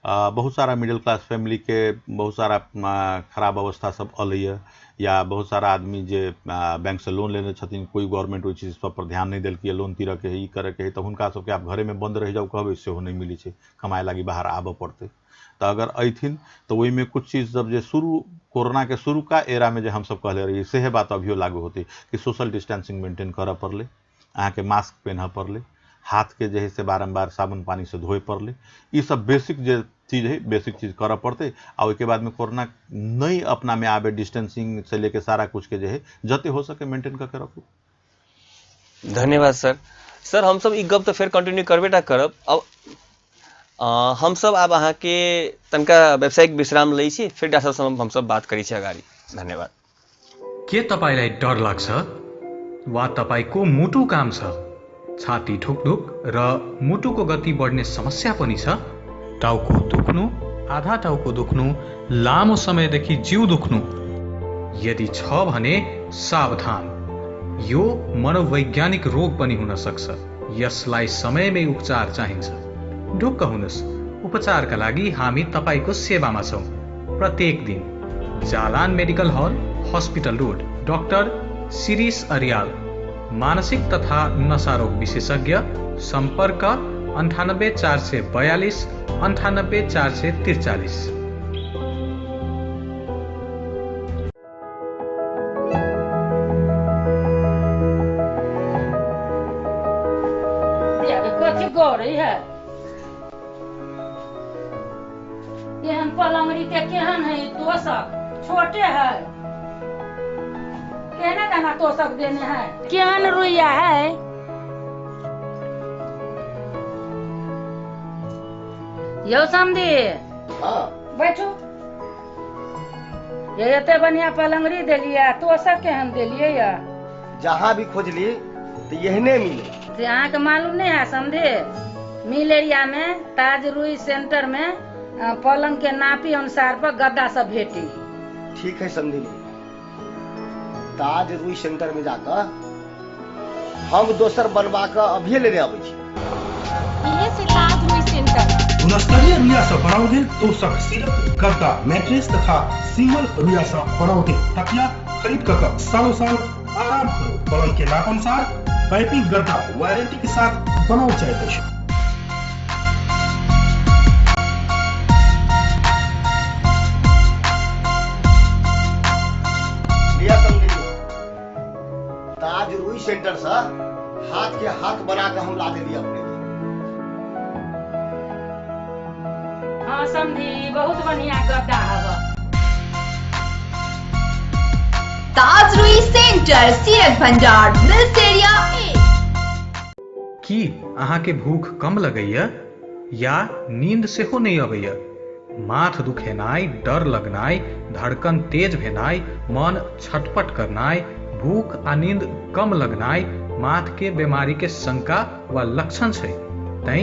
बहुत सारा मिडिल क्लास फैमिली के बहुत सारा खराब अवस्था सब अलैए, या बहुत सारा आदमी जे बैंक से लोन लेने छथिन, कोई गवर्नमेंट ओहि चीज सब पर ध्यान नहीं देलकै, लोन तीरऽ के है, ई करऽ के है, तऽ हुनका सबके आब घरेमे बंद रहि जाउ कहबै सेहो नहि मिलै छै, कमाए लागी बाहर आबऽ पड़तै। तऽ अगर अयथिन तऽ ओहिमे कुछ चीज सब जे शुरू कोरोना के शुरू का एरा में जे हमसब कहले रहियै सेहे बात अभियो लागू होतै कि सोशल डिस्टेंसिंग मेंटेन करऽ पड़लै, अहाँके मास्क पेन्हऽ पड़लै, हाथ के जे है से बारम्बार साबुन पानी से धोए पड़लै, ई सब बेसिक जे चीज है बेसिक चीज करऽ पड़तै। आ ओहिके बादमे कोरोना नहीं अपना में आबे, डिस्टेंसिंग से लेके सारा कुछ के जे है जते हो सके मेंटेन करके रखू। धन्यवाद सर। सर हमसब ई गप तऽ फेर कंटिन्यू करबे टा करब। अब हमसब आब अहाँके तनिका व्यावसायिक विश्राम लै छी, फेर डॉक्टर साहब हमसब बात करै छी अगाडि। धन्यवाद। के तपाईँलाई डर लाग्छ वा तपाईँको मुटु काम छ, छाती ढुकढुक र मुटुको गति बढ्ने समस्या पनि छ, टाउको दुख्नु, आधा टाउको दुख्नु, लामो समयदेखि जिउ दुख्नु, यदि छ भने सावधान, यो मनोवैज्ञानिक रोग पनि हुन सक्छ, यसलाई समयमै उपचार चाहिन्छ। ढुक्क हुनुहोस्, उपचारका लागि हामी तपाईँको सेवामा छौँ प्रत्येक दिन। Jalan medical hall, hospital road, doctor Shirish Aryal, मानसिक तथा नशा रोग विशेषज्ञ, सम्पर्क 98 442 98 443। कथी गौरी है केहन पलंगड़ी के केहन है तोशक, छोटे है केना केना तोशक देने है, केहन रुइया है। यो समधी बैठू, ये एते बढ़िया पलंगड़ी देलियै, तोशक केहन देलियै या? जहाँ भी खोजली तो एहने मिले। से अहाँके मालूम नहीं है समझे, मिल एरिया में ताज रुई सेंटर में पलंग के नापी अनुसार पर गद्दा सब भेटी। ठीक है समधिनी, ताज रुई सेंटर में जाकर हम दोसर बनवा के अभी लेने आबै छी। इहे से ताज रुई सेंटर। गुणस्तरीय रुइया सँ बनाओल गेल तोशक, सिरक, गद्दा, मैट्रेस तथा सिंगल रुइया सँ बनाओल गेल तकिया खरीद कर सालों साल आराम करू। पलंग के नाप अनुसार पाइपिंग गद्दा वारंटी के साथ बनाओल जाइत अछि। ताज रुई सेंटर से हाथ के हाथ बना के हम ला देली अपने। हाँ समधी, बहुत बढ़िया गद्दा हवा। ताज रुई सेंटर, सिरक भंडार, मिल्स एरिया 1। की अहाँके भूख कम लगैया या नींद सेहो नहि अबैया? माथ दुखेनाइ, डर लगनाइ, धड़कन तेज भेनाइ, मन छटपट करनाइ, भूख आ नींद कम लगनाइ माथ के बीमारी के शंका वा लक्षण छै। तैं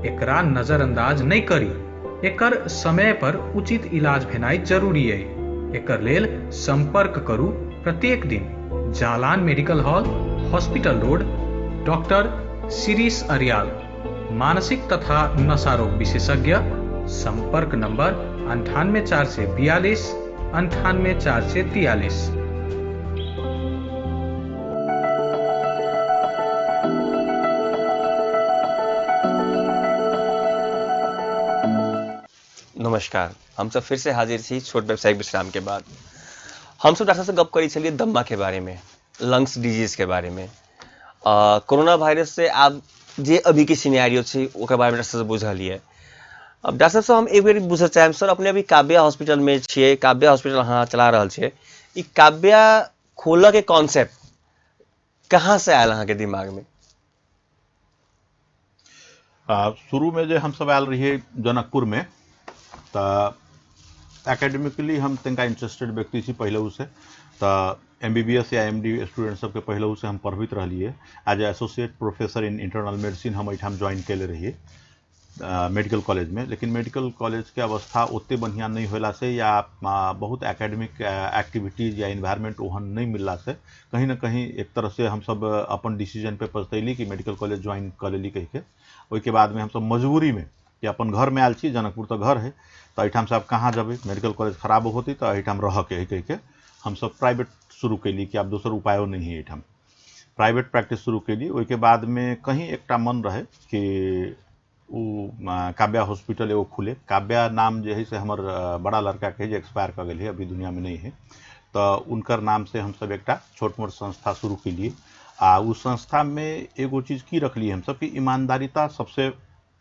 एकरा नजरअंदाज नहि करी। एकर समय पर उचित इलाज भेनाइ जरूरी अइ। एकर लेल संपर्क करू प्रत्येक दिन Jalan medical hall, hospital road, doctor Shirish Aryal, मानसिक तथा नशा रोग विशेषज्ञ। संपर्क नंबर 98 442 98 443। नमस्कार, हम सब फिर से हाजिर छी छोट व्यावसायिक विश्राम के बाद। हम सब डॉक्टर से गप करी छलिए दम्मा के बारे में, लंग्स डिजीज के बारे में, कोरोना वायरस से आब जे अभी के सिनेरियो छै ओकर बारे में डॉक्टर से बुझलिए। अब डॉक्टर साहब हम एक बेर बुझऽ चाहब सर, अपने अभी काव्या हॉस्पिटल में छियै, काव्या हॉस्पिटल अहाँ चला रहल छियै, ई काव्या खोलऽ के कॉन्सेप्ट कहाँ से आयल अहाँके दिमाग में? शुरू में जे हमसब आयल रहियै जनकपुर में तऽ एकेडमिकली हम तनिका इंटरेस्टेड व्यक्ति छी पहिलहुँ से, तऽ MBBS या MD student सबके पहिलहुँ से हम पढ़बैत रहलियै। As a associate professor in internal medicine हम एहिठाम ज्वाइन कयले रहियै मेडिकल कॉलेज में। लेकिन मेडिकल कॉलेज के अवस्था ओते बढ़िया नहीं होला से या बहुत एकेडमिक एक्टिविटीज या इन्वायरमेंट ओहन नहीं मिलला से कहीं ना कहीं एक तरह से हम सब अपन डिसीजन पे पछतैली कि मेडिकल कॉलेज ज्वाइन कर लेली कह के। ओहिके बाद में हम सब मजबूरी में कि अपन घर में आयल छी, जनकपुर तो घर है, तो एहिठाम से आब कहाँ जेबै, मेडिकल कॉलेज खराब होती तो एहिठाम रह के है कह के हम सब प्राइवेट शुरू कैली कि आब दोसर उपायो नहीं है, एहिठाम प्राइवेट प्रैक्टिस शुरू कैली। ओहिके बाद में कहीं एकटा मन रहे कि उ काव्या हॉस्पिटल एगो खुले। काव्या नाम जे है से हमर बड़ा लड़का के जे एक्सपायर कर गेल है, अभी दुनिया में नहीं है, तो उनकर नाम से हम सब एकटा छोट मोट संस्था शुरू कैलिए। आ उ संस्था में एगो चीज़ की रखलिए हम सब कि ईमानदारिता सबसे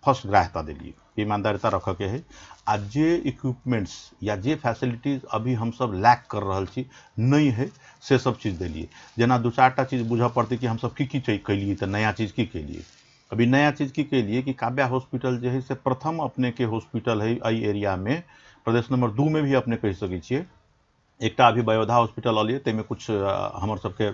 फर्स्ट ग्राह्यता दिलिए, ईमानदारिता रख के है। आ जे इक्विपमेंट्स या जे फैसिलिटीज अभी हम सब लैक कर रहल छी नहीं है से सब चीज़ दिलिए। जेना दू चार टा चीज़ बुझऽ पड़तै कि हम सब की की कैलिए, तो नया चीज़ की कैलिए। अभी नया चीज़ की कैलिए कि काव्या हॉस्पिटल जे है से प्रथम अपने के हॉस्पिटल है एहि एरिया में, प्रदेश नंबर 2 में भी अपने कहि सकै छियै। एकटा अभी बयोधा हॉस्पिटल अलियै, ताहिमे कुछ हमर सबके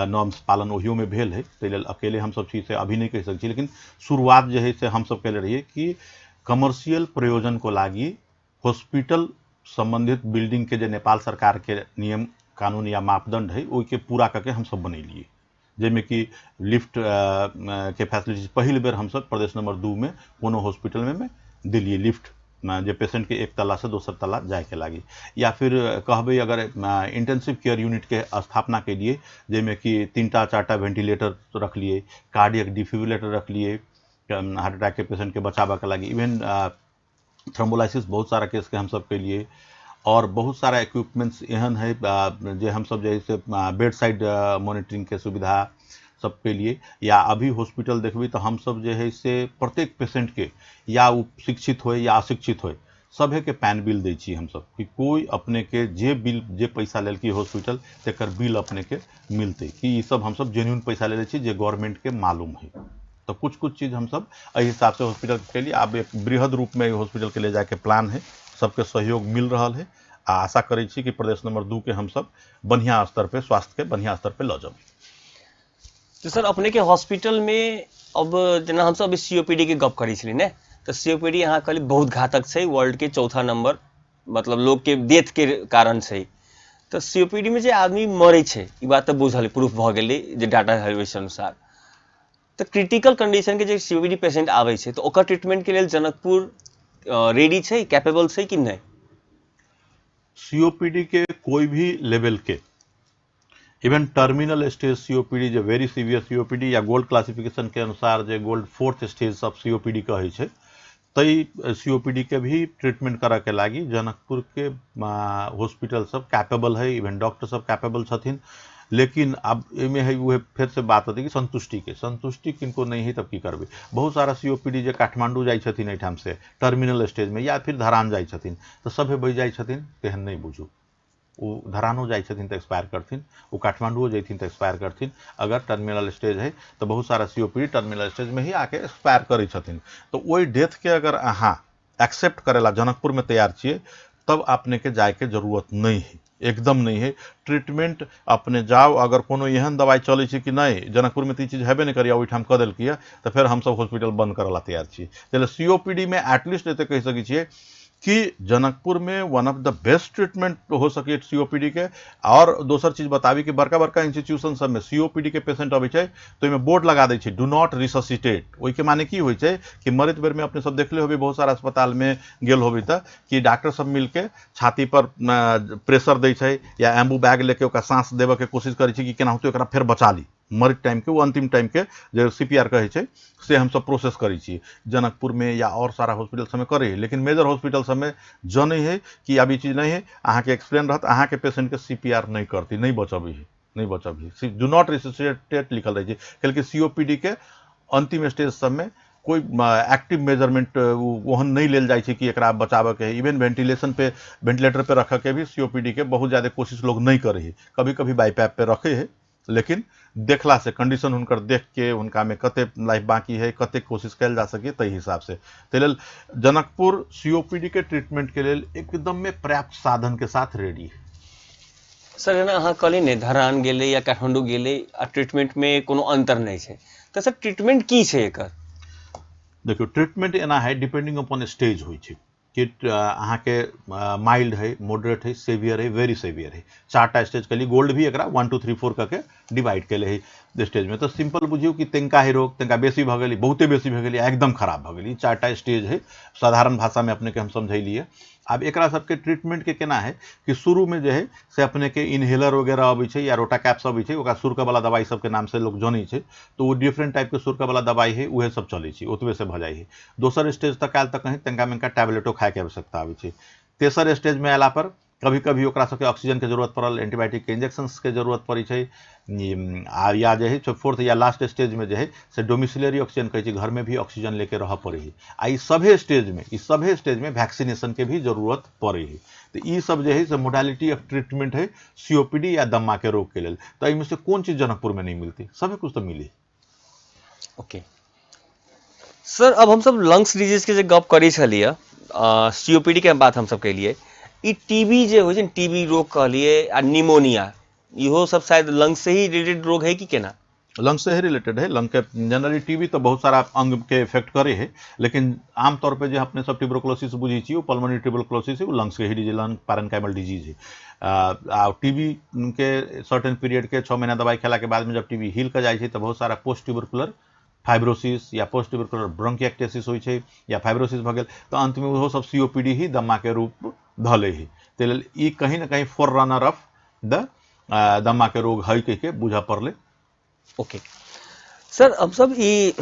नॉर्म्स पालन ओहियोमे भेल है, ताहि लेल अकेले हमसब छी से अभी नहीं कहि सकै छी। लेकिन शुरुआत जे है से हमसब केले रहियै कि कमर्शियल प्रयोजन को लागि हॉस्पिटल संबंधित बिल्डिंग के जे नेपाल सरकार के नियम कानून या मापदंड है ओहिके पूरा करके हमसब बनेलियै, जाहिमे कि लिफ्ट के फैसिलिटी पहिल बेर हमसब प्रदेश नंबर 2 में कोनो हॉस्पिटल में दिलियै लिफ्ट, जे पेशेंट के एक तला से दोसर तला जायके लागी। या फिर कहबै अगर इंटेंसिव केयर यूनिट के स्थापना के लिए, जाहिमे कि 3 टा 4 टा वेंटिलेटर रखलिए, कार्डियक डिफिब्रिलेटर रखलिए हार्ट अटैक के पेशेंट के बचाबऽ के लागी, इवन थ्रोम्बोलाइसिस बहुत सारा केस के हमसब केलिए। और बहुत सारा इक्विपमेंट्स एहन है जे हमसब जे है से बेड साइड मॉनिटरिंग के सुविधा सब के लिए। या अभी हॉस्पिटल देखबै तो हम सब जे है से प्रत्येक पेशेंट के या वो शिक्षित होए या अशिक्षित होए सभे के पैन बिल दै छी हमसब कि कोई अपने के जे बिल जे पैसा लेलकै हॉस्पिटल तेकर बिल अपने के मिलतै, कि ई सब हमसब जेन्युइन पैसा लेले छी जे गवर्नमेंट के मालूम है। तो कुछ कुछ चीज़ हमसब एहि हिसाब से हॉस्पिटल के लिए आब एक बृहद रूप में हॉस्पिटल के ले जाके प्लान है, सबके सहयोग मिल रहा है। आ आशा करै छी कि प्रदेश नंबर 2 के हमसब बढ़िया स्तर पे स्वास्थ्य के बढ़िया स्तर पे लऽ जाब। तो सर अपने के हॉस्पिटल में अब जेना हमसब अभी सीओपीडी के गप करै छली ने, तऽ सीओपीडी अहाँ कहली बहुत घातक छै, वर्ल्ड के चौथा नंबर मतलब लोग के डेथ के कारण छै। तऽ सीओपीडी में जे आदमी मरै छै ई बात तऽ बुझल प्रूफ भऽ गेलै जे डाटा है ओहि अनुसार। तऽ क्रिटिकल कंडीशन के जे सीओपीडी पेशेंट आबै छै तऽ ओकर ट्रीटमेंट के लेल जनकपुर रेडी छै, कैपेबल छै कि नहि? सीओपीडी के कोई भी लेवल के इवन टर्मिनल स्टेज सीओपीडी जे वेरी सीवियर सीओपीडी या गोल्ड क्लासिफिकेशन के अनुसार जे gold fourth stage of COPD कहै छै, तै सीओपीडी के भी ट्रीटमेंट करऽ के लागी जनकपुर के हॉस्पिटल सब कैपेबल है, इवन डॉक्टर सब कैपेबल छथिन। लेकिन अब एहिमे है उहे फेर से बात होती कि संतुष्टि के, संतुष्टि किनको नहीं है तब की करबै। बहुत सारा सीओपीडी जे काठमांडू जाइ छथिन एहिठाम से टर्मिनल स्टेज में या फिर धरान जाइ छथिन तऽ सभे बचि जाइ छथिन, तेहन नहि बुझू। ओ धरानो जाइ छथिन तऽ एक्सपायर करथिन, ओ काठमांडुओ जैथिन तऽ एक्सपायर करथिन। अगर टर्मिनल स्टेज है तऽ बहुत सारा सीओपीडी टर्मिनल स्टेज में ही आके एक्सपायर करै छथिन। तऽ ओहि डेथ के अगर अहाँ एक्सेप्ट करेला जनकपुर में तैयार छियै तब अपने के जायके जरूरत नहीं है, एकदम नहीं है। ट्रीटमेंट अपने जाओ, अगर कोनो एहन दवाइ चलै छै कि नहीं जनकपुर में तऽ ई चीज हेबे नहीं करिए ओहिठाम कऽ देलकै तऽ फेर हमसब हॉस्पिटल बंद करऽ ला तैयार छियै। ताहि सीओपीडी में एटलीस्ट एते कहि सकै छियै कि जनकपुर में one of the best treatment हो सके सीओपीडी के। और दोसर चीज बताबी कि बड़का बड़का इंस्टीट्यूशन सब में सीओपीडी के पेशेंट अबै छै तो ओहिमे बोर्ड लगा दै छै do not resuscitate. ओहिके माने की होइ छै कि मरैत बेर में अपने सब देखले होबै बहुत सारा अस्पताल में गेल होबै तऽ कि डॉक्टर सब मिलके छाती पर प्रेशर दै छै या एम्बू बैग लेके ओकरा साँस देबऽ के कोशिश करै छै कि केनाहितो एकरा फेर बचा ली। मरैत टाइम के ओ अंतिम टाइम के जे सीपीआर कहै छै से हमसब प्रोसेस करै छी जनकपुर में या और सारा हॉस्पिटल सबमे करै है। लेकिन मेजर हॉस्पिटल सबमे जनै है कि आब ई चीज नहीं है, अहाँके एक्सप्लेन रहत अहाँके पेशेंट के सीपीआर नहीं करती, नहीं बचबै है, नहीं बचबै है। Do not resuscitate लिखल रहै छै, कैलकि सीओपीडी के अंतिम स्टेज सबमे कोई एक्टिव मेजरमेंट ओहन नहीं लेल जाइ छै कि एकरा बचाबऽ के है। इवन वेंटिलेशन पे वेंटिलेटर पे रखऽ के भी सीओपीडी के बहुत ज़्यादा कोशिश लोग नहीं करै है, कभी कभी बाईपैप पे रखे है, लेकिन देखला से कंडीशन हुनकर देख के हुनका में कते लाइफ बाकी है कते कोशिश कयल जा सके ताहि हिसाब से। ताहि लेल जनकपुर सीओपीडी के ट्रीटमेंट के लेल एकदम में पर्याप्त साधन के साथ रेडी है। सर जेना अहाँ कहली ने धरान गेलै या काठमांडू गेलै आ ट्रीटमेंट में कोनो अंतर नहीं छै, तऽ सर ट्रीटमेंट की छै एकर? देखियौ ट्रीटमेंट एना है डिपेंडिंग अपॉन स्टेज होइ छै कि अहाँके माइल्ड है, मॉडरेट है, सेवियर है, वेरी सेवियर है। चारटा स्टेज के लिए गोल्ड भी एकरा 1 2 3 4 कऽ के डिवाइड केले है स्टेज में। तो सिंपल बुझियौ कि तनिका है रोग, तनिका बेसी भऽ गेली, बहुते बेसी भऽ गेली, एकदम खराब भऽ गेली, चारटा स्टेज है साधारण भाषा में अपने के हम समझेलिए। आब एकरा सबके ट्रीटमेंट के केना है कि शुरू में जे है से अपने के इनहेलर वगैरह अबै छै या रोटा कैप्स अबै छै, ओकरा सुरका वाला दवाई सबके नाम से लोग जनै छै, तो वो डिफरेंट टाइप के सुरका वाला दवाई है उहे सब चलै छै, ओतबे से भऽ जाइ है। दोसर स्टेज तक आयल तऽ कहीं तनिका मनिका टैबलेटो खायके आवश्यकता आबै छै। तेसर स्टेज में अयला पर कभी कभी ओकरा सबके ऑक्सीजन के जरूरत पड़ल, एंटीबायोटिक के इंजेक्शन के जरूरत पड़ै छै, आ या जे है फोर्थ या लास्ट स्टेज में जे है से डोमिसिलरी ऑक्सीजन कहै छै, घर में भी ऑक्सीजन लेके रहऽ पड़ै है। आ ई सभे स्टेज में वैक्सीनेशन के भी जरूरत पड़ै है। तऽ ई सब जे है से मोडालिटी ऑफ ट्रीटमेंट है सीओपीडी या दम्मा के रोग के लेल। तऽ एहिमे से कोन चीज जनकपुर में नहीं मिलती, सभे कुछ तऽ मिली। ओके सर, अब हमसब लंग्स डिजीज के जे गप करै छलियै, सीओपीडी के बात हमसब केलियै, ई टीबी जे होइ छै, टीबी रोग कहलियै आ निमोनिया, इहो सब शायद लंग्स से ही रिलेटेड रोग है कि केना? लंग से ही रिलेटेड है। लंग के जनरली टीबी तो बहुत सारा अंग के इफेक्ट करे है, लेकिन आमतौर पे जो अपने सब ट्यूबरकुलोसिस बुझै छी वो पल्मोनरी ट्यूबरकुलोसिस है, वो लंग्स के ही लंग पैरेन्काइमल डिजीज है। आ टीबी के सर्टेन पीरियड के 6 महीना दवाई खेला के बाद में जब टीबी हील कर जाइ छै तऽ बहुत सारा पोस्ट ट्यूबरकुलर फाइब्रोसिस या पोस्ट ट्यूबरकुलर ब्रोंकिएक्टेसिस होइ छै या फाइब्रोसिस भऽ गेल तऽ अंत में ओहो सब सीओपीडी ही दम्मा के रूप धऽ लै है। ताहि लेल ई कहीं ना कहीं फोर रनर ऑफ द दम्मा के रोग है कहि के बुझऽ पड़लै। ओके सर, अब सब ई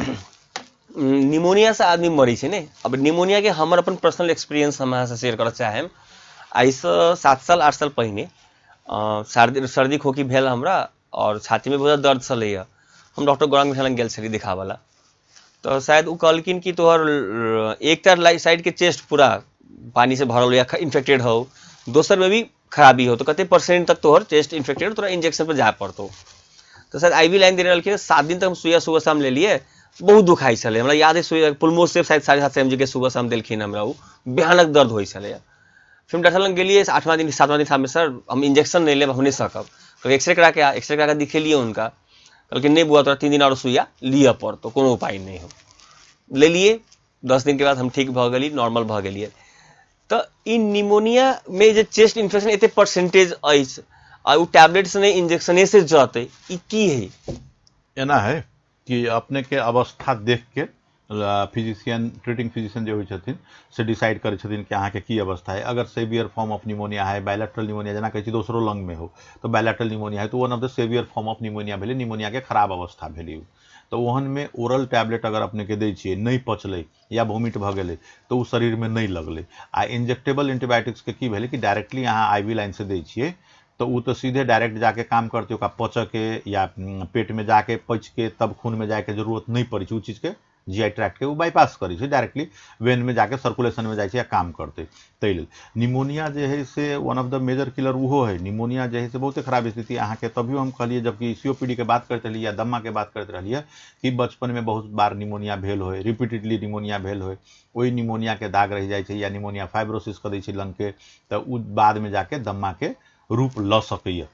निमोनिया से आदमी मरै छै ने, अब निमोनिया के हमर अपन पर्सनल एक्सपीरियंस हम अहाँ से शेयर करऽ चाहेम। आइसँ 7 साल 8 साल पहिने सर्दी खोखी भेल हमरा और छाती में बहुत दर्द छलैया, हम डॉक्टर गौरांग मिश्रा लग गेल छली देखाबऽ, तऽ शायद ओ कहलखिन कि तोहर एकटा साइड के चेस्ट पूरा पानी से भरल या इन्फेक्टेड हो, दोसर में भी खराबी हो, तो कते परसेंट तक तोहर चेस्ट इन्फेक्टेड, तोरा इंजेक्शन पर जाय पड़तौ। तो शायद आईवी लाइन देने रहलखिन, 7 दिन तक हम सुइया सुबह शाम लेलियै, बहुत दुखाइ छलै। हमरा याद है सुइया पुलमोसेफ शायद 7.5 mg के सुबह शाम देलखिन हमरा, ओ भयानक दर्द होइ छलैया। फिर हम डॉक्टर लग गेलियै 8वां दिन 7वां दिन शाममे, सर हम इंजेक्शन नहीं लेब, हम नहीं सकब। तो एक्सरे करा के एक्सरे करा के दिखेलियै हुनका, कहलकै नहि बुआ, तोरा 3 दिन आरो सुइया लिअ पड़तौ, कोनो उपाय नहि हो। लेलिए, 10 दिन के बाद हम ठीक भऽ गेली, नॉर्मल भऽ गेलियै। तऽ ई निमोनिया में जे चेस्ट इन्फेक्शन एते परसेंटेज अछि आ ओ टैबलेट से नहि इंजेक्शने से जतै, ई की है? एना है कि अपने के अवस्था देख के फिजिशियन, ट्रीटिंग फिजिशियन जे होइ छथिन से डिसाइड करै छथिन कि अहाँके की अवस्था है। अगर सेवियर फॉर्म ऑफ निमोनिया है, बायलैटरल निमोनिया, जेना कहै छी दोसरो लंग में हो तो बायलैटरल निमोनिया है, तो one of the severe form of pneumonia भेलै, निमोनिया के खराब अवस्था भेलै। तऽ ओहन में ओरल टैबलेट अगर अपने के दै छियै, नहि पचलै या वोमिट भऽ गेलै तऽ ओ शरीर में नहि लगलै। आ इंजेक्टेबल एंटीबायोटिक्स के की भेलै कि डायरेक्टली अहाँ आईवी लाइन से दै छियै तऽ ओ तऽ सीधे डायरेक्ट जाके काम करतै, ओकरा पचऽ के या पेट में जाके पचि के तब खून में जाके जरूरत नहि पड़ै छै। ओ चीजके जीआई ट्रैक्ट के ओ बाईपास करै छै, डायरेक्टली when में जाके सर्कुलेशन में जाइ छै या काम करतै। ताहि लेल निमोनिया जे है से one of the major killer ओहो है। निमोनिया जे है से बहुते खराब स्थिति अहाँके। तभियो हम कहलियै, जबकि सीओपीडी के बात करैत रहलियै या दम्मा के बात करैत रहलियै कि बचपन में बहुत बार निमोनिया भेल होय, रिपीटेडली निमोनिया भेल होय, ओहि निमोनिया के दाग रहि जाइ छै या निमोनिया फाइब्रोसिस कऽ दै छै लंग के, तऽ ओ बाद में जाके दम्मा के रूप लऽ सकैया।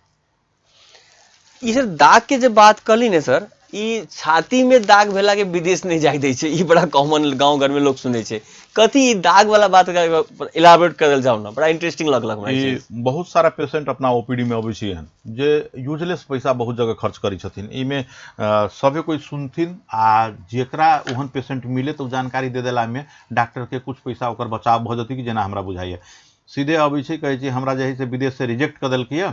ई सर दाग के जे बात कहली ने सर, ई छाती में दाग भेला के विदेश नहीं जाय दै छै, ई बड़ा कॉमन गांव घर में लोग सुनै छै। कथी ई दाग वाला बात इलाबोरेट करल जाउ ना, बड़ा इंटरेस्टिंग लगलक हमरा ई ई चीज। बहुत सारा पेशेंट अपना ओपीडी में अबै छै एहन जे यूजलेस पैसा बहुत जगह खर्च करै छथिन। एहिमे सभे कोइ सुनथिन आ जेकरा ओहन पेशेंट मिले तऽ ओ जानकारी दे देला में डॉक्टर के कुछ पैसा ओकर बचाव भऽ जेतै कि जेना हमरा बुझाइए। सीधे अबै छै, कहै छै हमरा जे है से विदेश से रिजेक्ट कऽ देलकै यऽ,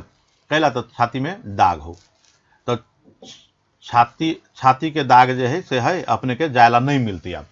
कैला तऽ छाती में दाग हो, तऽ छाती के दाग जे है से है अपने के जायला नहीं मिलती आब।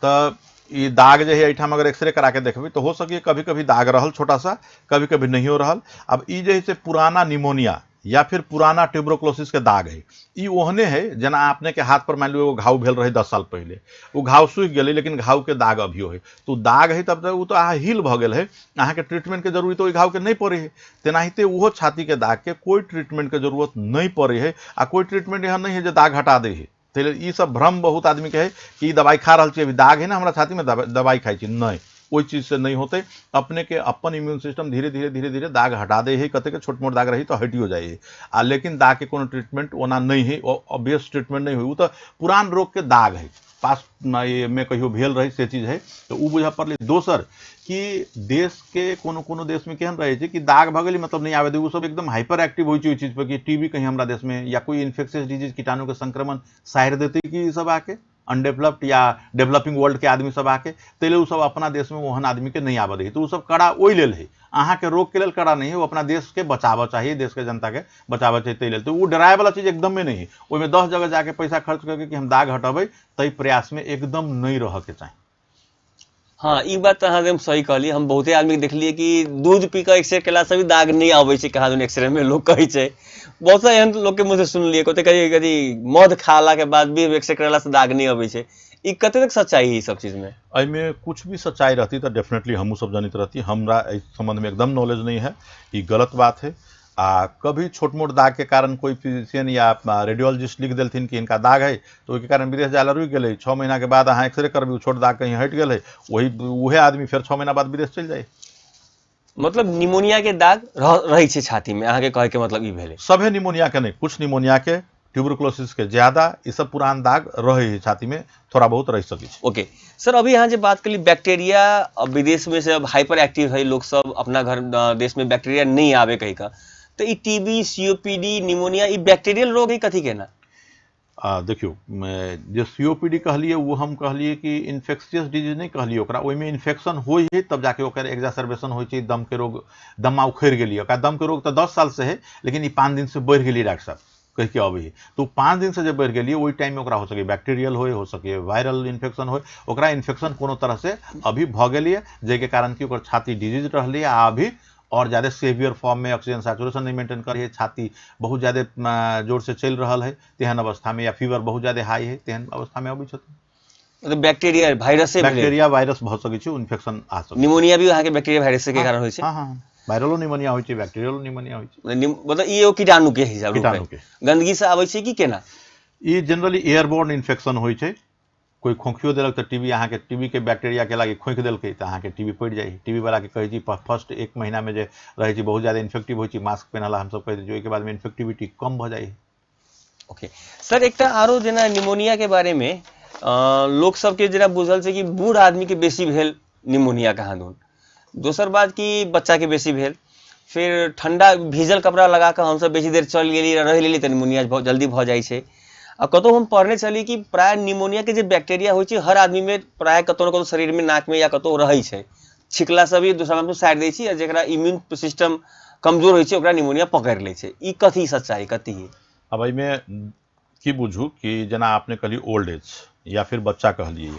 तऽ ई दाग जे है एहिठाम अगर एक्सरे करा के देखबै तऽ हो सकैए कभी कभी दाग रहल छोटा सा, कभी कभी नहियो रहल। अब ई जे है से पुराना निमोनिया या फिर पुराना ट्यूबरक्लोसिस के दाग है, ई ओहने है जेना अपने के हाथ पर मान लियौ एगो घाव भेल रहे 10 साल पहले, ओ घाव सूखि गेलै लेकिन घाव के दाग अभियो है, तो ओ दाग है तब तक ओ तऽ अहाँ हील भऽ गेल है, अहाँके ट्रीटमेंट के जरूरी तऽ ओहि घाव के नहि पड़ै है। तेनाहिते ओहो छाती के दाग के कोइ ट्रीटमेंट के जरूरत नहि पड़ै है आ कोइ ट्रीटमेंट एहन नहि है जे दाग हटा दै है। ताहि लेल ई सब भ्रम बहुत आदमी के है कि ई दवाई खा रहल छी, अभी दाग है ना हमरा छाती में, दवाई खाइ छी, नहि, ओहि चीज से नहीं होते। अपने के अपन इम्यून सिस्टम धीरे धीरे धीरे धीरे दाग हटा दे है, कते के छोट मोट दाग रही तो हटियो जाए है, आ लेकिन दाग के कोनो ट्रीटमेंट ओना नहीं है, ऑब्वियस ट्रीटमेंट नहीं है, उ तो पुरान रोग के दाग है, पास में कहियो भेल रही से चीज है, तो उ बुझा पड़लै। दोसर कि देश के कोनो कोनो देश में केहन रहै छै कि दाग भऽ गेलै मतलब नहीं आबै दे, उ सब एकदम हाइपर एक्टिव होइ छै ओहि चीज पर कि टीबी कहीं हमरा देश में या कोई इन्फेक्शियस डिजीज कीटाणु के संक्रमण सारि देतै कि ई सब आके अनडेवलप्ड या डेवलपिंग वर्ल्ड के आदमी सब आके, ताहि लेल उ सब अपना देश में ओहन आदमी के नहीं आबऽ दै, तो उ सब कड़ा ओहि लेल है, अहाँके रोग के लेल कड़ा नहीं है, वो अपना देश के बचाबऽ चाहिए, देश के जनता के बचाबऽ चाहिए, ताहि लेल तो उ डराए वाला चीज एकदमे नहीं है। ओहिमे 10 जगह जाके पैसा खर्च करके कि हम दाग हटेबै ताहि प्रयास में एकदम नहीं रह के चाही। हाँ, ई बात तऽ अहाँ एकदम सही कहलियै। हम बहुते आदमी के देखलियै कि दूध पी कऽ एक्सरे केला से भी दाग नहीं आबै छै, कहाँ दुन एक्सरे में लोग कहै छै, बहुत सारा एहन लोग के मुँह से सुनलियै, कते कहै कथी मध खाला के बाद भी एक्सरे करेला से दाग नहीं आबै छै। ई कते तक सच्चाई है ई सब चीज में? एहिमे कुछ भी सच्चाई रहती तऽ डेफिनेटली हमहूँ सब जनैत रहती, हमरा एहि संबंध में एकदम नॉलेज नहीं है, ई गलत बात है। आ कभी छोट मोट दाग के कारण कोई फिजिशियन या रेडियोलॉजिस्ट लिख देलथिन कि इनका दाग है तो ओहिके कारण विदेश जाय ला रुकि गेलै, 6 महीना के बाद अहाँ एक्सरे करबै, छोट दाग कहीं हटि गेलै, वही आदमी फेर 6 महीना बाद विदेश चलि जाइ। मतलब निमोनिया के दाग रहै छै छाती में, अहाँके कहै के मतलब ई भेलै? सभे निमोनिया के नहीं, कुछ निमोनिया के, ट्यूबरक्लोसिस के ज्यादा, ई सब पुरान दाग रहै है छाती में, थोड़ा बहुत रह सकै छै। ओके सर, अभी यहाँ जे बात करी बैक्टीरिया अब विदेश में से अब हाइपर एक्टिव है लोग सब, अपना घर देश में बैक्टीरिया नहीं आवे कहीं का, तो ई टीबी, सीओपीडी, निमोनिया ई बैक्टीरियल रोग है कथी के ना? देखियौ, जे सीओपीडी कहलियै वो हम कहलियै कि इन्फेक्शियस डिजीज नहीं कहलियै ओकरा, ओहिमे इन्फेक्शन होइ है तब जाके ओकर एक्जासर्बेशन होइ छै, दम के रोग, दमा उखड़ि गेलियै, ओकरा दम के रोग तऽ 10 साल से है लेकिन ई 5 दिन से बढ़ि गेलियै डॉक्टर साहब कहि के अबै है, तो 5 दिन से जे बढ़ि गेलियै ओहि टाइम में ओकरा हो सकै बैक्टीरियल होय, हो सकै वायरल इन्फेक्शन होय, ओकरा इन्फेक्शन कोनो तरह से अभी भऽ गेलियै जाहिके कारण कि ओकर छाती डिजीज रहलै आ अभी और ज़्यादा सेवियर फॉर्म में ऑक्सीजन सैचुरेशन नहीं मेंटेन करी है, छाती बहुत ज़्यादा जोर से चल रहा है तेहन अवस्था में, या फीवर बहुत ज़्यादा हाई है तेहन अवस्था में अबै छथिन। मतलब बैक्टीरिया वायरस से बैक्टीरिया वायरस भऽ सकै छै, इन्फेक्शन आ सकै। निमोनिया भी अहाँके बैक्टीरिया वायरस के कारण होइ छै? हाँ हाँ, वायरलो निमोनिया होइ छै, बैक्टीरियलो निमोनिया होइ छै। मतलब ई एगो कीटाणु के हिसाब कीटाणु के गंदगी से आबै छै कि केना? ई जनरली एयरबोर्न इन्फेक्शन होइ छै, कोई खोंखियो देलक तऽ टीबी अहाँके टीबी के बैक्टीरिया के लागि खोंखि देलकै तऽ अहाँके टीबी पड़ि जाइ। टीबी वाला के कहै छी फर्स्ट 1 महीना में जे रहै छै बहुत ज़्यादा इन्फेक्टिव होइ छै, मास्क पहिनला हमसब कहै छी, ओहिके बाद में इन्फेक्टिविटी कम भऽ जाइ। ओके सर, एकटा आरो जेना निमोनिया के बारे में लोक सबके जेना बुझल छै कि बूढ़ आदमी के बेसी भेल निमोनिया कहाँ दून, दोसर बात कि बच्चा के बेसी भेल, फिर ठंडा भीजल कपड़ा लगा कऽ हमसब बेसी देर चलि गेली रहि लेली तऽ निमोनिया बहुत जल्दी भऽ जाइ छै। आ कतहु हम पढ़ने छली कि प्राय निमोनिया के जे बैक्टीरिया होइ छै हर आदमी में प्राय कतहु न कतहु शरीर में, नाक में या कतहु रहै छै, छिकला से भी दोसर आदमी सारि दै छी, आ जकरा इम्यून सिस्टम कमजोर होइ छै ओकरा निमोनिया पकड़ि लै छै। ई कथी सच्चाई कथी है? अब एहिमे की बुझू कि जेना अपने कहलियै ओल्ड एज या फिर बच्चा कहलियै,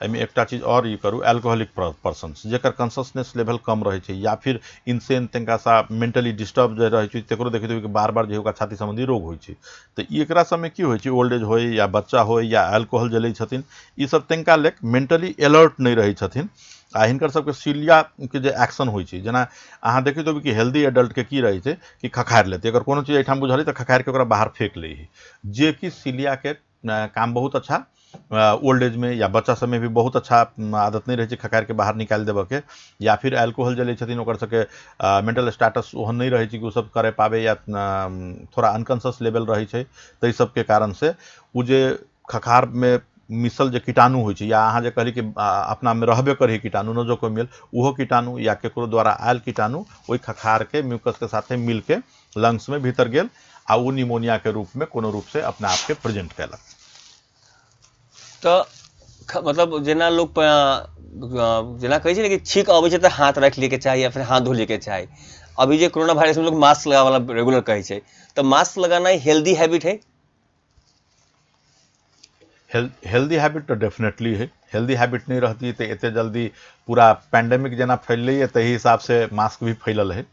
एहिमे एकटा चीज आओर ई करू, अल्कोहलिक पर्सन्स जेकर कॉन्शसनेस लेवल कम रहै छै या फिर इनसेन तनिका सा मेंटली डिस्टर्ब जे रहै छै, तकरो देखैत हेबै कि बार बार जे ओकरा छाती सम्बन्धी रोग होइ छै। तऽ ई एकरा सबमे की होइ छै, ओल्ड एज होइ या बच्चा होइ या अल्कोहल जे लै छथिन, ई सब तनिका लेक मेंटली अलर्ट नहि रहै छथिन, आ हिनकर सबके सीलियाके जे एक्शन होइ छै, जेना अहाँ देखैत हेबै कि हेल्दी एडल्टके की रहै छै कि खखारि लेतै, अगर कोनो चीज एहिठाम बुझल तऽ खखारिके ओकरा बाहर फेक लै है, जे कि सीलियाके काम बहुत अच्छा ओल्ड एज में या बच्चा सब में भी बहुत अच्छा आदत नहीं रहै छै खखारिके बाहर निकालि देबऽके, या फिर अल्कोहल जे लै छथिन ओकर सबके मेंटल स्टेटस ओहन नहि रहै छै कि ओ सब करे पाबै या थोड़ा अनकॉन्शियस लेवल रहै छै, ताहि सबके कारण से ओ जे खखारमे मिसल जे कीटाणु होइ छै, या अहाँ जे कहली कि अपनामे रहबे करै कीटाणु नोजोकोमियल, ओहो कीटाणु या केकरो द्वारा आयल कीटाणु ओहि खखारके म्यूकसके साथे मिलके लंग्समे भीतर गेल आ ओ निमोनियाके रूपमे कोनो रूपसँ अपना आपके प्रेजेंट कयलक। तऽ मतलब जेना लोक जेना कहै छै ने कि छींक अबै छै तऽ हाथ राखि लैके चाही या फिर हाथ धो लैके चाही, अभी जे कोरोना वायरस में लोग मास्क लगावे वाला रेगुलर कहै छै, तऽ मास्क लगाना हेल्दी हैबिट है? हेल्दी हैबिट तऽ डेफिनेटली है। हेल्दी हैबिट नहीं रहती तऽ एते जल्दी पूरा पैंडेमिक जेना फैललै ताहि हिसाब से मास्क भी फैलल है।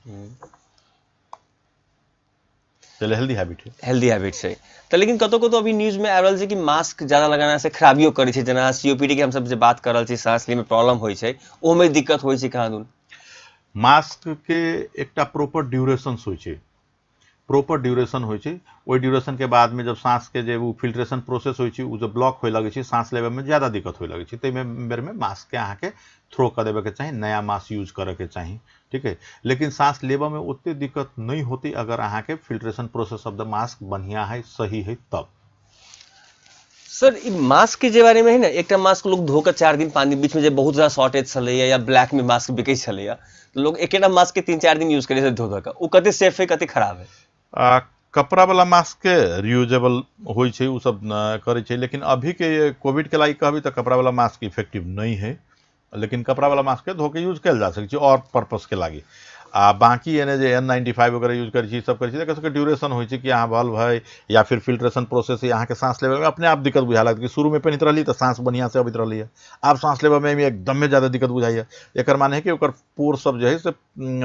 चले हेल्दी हैबिट है, हेल्दी हैबिट छै। तऽ लेकिन कतौ कतौ अभी न्यूज में आबि रहल छै कि मास्क ज्यादा लगाना से खराबियो करै छै, जेना सीओपीडी के हमसब जे बात कर रहल छी, सांस लै में प्रॉब्लम होइ छै, ओहोमे दिक्कत होइ छै कहाँ दून। मास्क के एकटा प्रॉपर ड्यूरेशन होइ छै, प्रॉपर ड्यूरेशन होइ छै, ओहि ड्यूरेशन के बाद में जब सांस के जे ओ फिल्ट्रेशन प्रोसेस होइ छै ओ जब ब्लॉक होय लगै छै, सांस लेबे में ज्यादा दिक्कत होय लगै छै, ताहिमे बेर में मास्क के अहाँके थ्रो कऽ देबे के चाही, नया मास्क यूज करऽ के चाही, ठीक है। लेकिन सांस लेबऽ में ओते दिक्कत नहीं होती अगर अहाँके filtration process of the mask बढ़िया है, सही है तब। सर ई मास्क के जे बारे में है ना, एकटा मास्क लोग धो के 4 दिन 5 दिन बीच में जे बहुत ज्यादा शॉर्टेज छलैया या ब्लैक में मास्क बिकै छलैया, तो लोग एकेटा मास्क के 3-4 दिन यूज करै छै धो धो के, ओ कते सेफ है कते खराब है? कपड़ा वाला मास्क के रियूजेबल होइ छै, ओ सब करै छै, लेकिन अभी के कोविड के लागि कहबी तऽ कपड़ा वाला मास्क इफेक्टिव नहीं है, लेकिन कपड़ा वाला मास्क के धो के यूज कयल जा सकै छै और पर्पस के लागि। आ बाकी एने जे N95 वगैरह यूज करै छी, सब करै छी, एकर सबके ड्यूरेशन होइ छै कि अहाँ बल्ब है या फिर फिल्ट्रेशन प्रोसेस है, अहाँके सांस लेबे में अपने आप दिक्कत बुझा लागत कि शुरू में पहिनैत रहली तऽ सांस बढ़िया से अबैत रहली है, आब सांस लेबे में एकदमे ज्यादा दिक्कत बुझाइए, एकर माने है कि ओकर पोर सब जे है से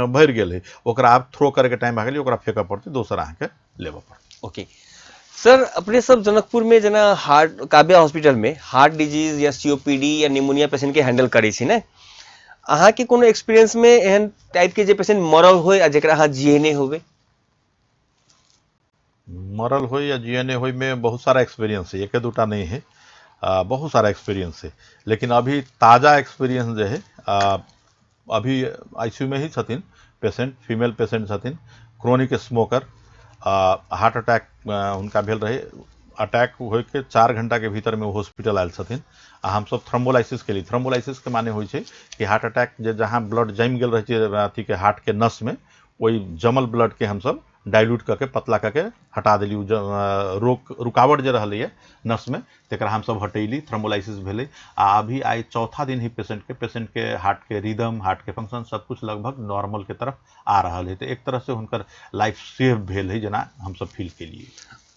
भरि गेल है, ओकरा आब थ्रो करैके टाइम भए गेलै, ओकरा फेकऽ पड़तै, दोसर अहाँके लेबऽ पड़तै। ओके सर, अपने सब जनकपुर में जेना हार्ट काव्या हॉस्पिटल में हार्ट डिजीज या सीओपीडी या निमोनिया पेशेंट के हैंडल करै छी ने, अहाँके कोनो एक्सपीरियंस में एहन टाइप के जे पेशेंट मरल होय आ जेकरा अहाँ जिएने होबै? मरल होय या जिएने होय में बहुत सारा एक्सपीरियंस है, एके दूटा नहीं है, बहुत सारा एक्सपीरियंस है, लेकिन अभी ताज़ा एक्सपीरियंस जे है अभी आईसीयू में ही छथिन पेशेंट, फीमेल पेशेंट छथिन, क्रोनिक स्मोकर, हार्ट अटैक हुनका भेल रहे, अटैक होइके 4 घंटा के भीतर में हॉस्पिटल आयल छथिन, आ हमसब थ्रोम्बोलाइसिस केली। थ्रोम्बोलाइसिस के माने होइ छै कि हार्ट अटैक जे जहाँ ब्लड जमि गेल रहै छै अथी के हार्ट के नस में, ओहि जमल ब्लड के हमसब डाइल्यूट कऽ के पतला कऽ के हटा देली, ओ रोक रुकावट जे रहलैए नस में तकरा हमसब हटैली, थ्रोम्बोलाइसिस भेलै। आ अभी आइ चौथा दिन ही पेशेंट के हार्ट के रिदम, हार्ट के फंक्शन सब कुछ लगभग नॉर्मल के तरफ आ रहल है, तऽ एक तरह से हुनकर लाइफ सेव भेल है जेना हमसब फील केलिए।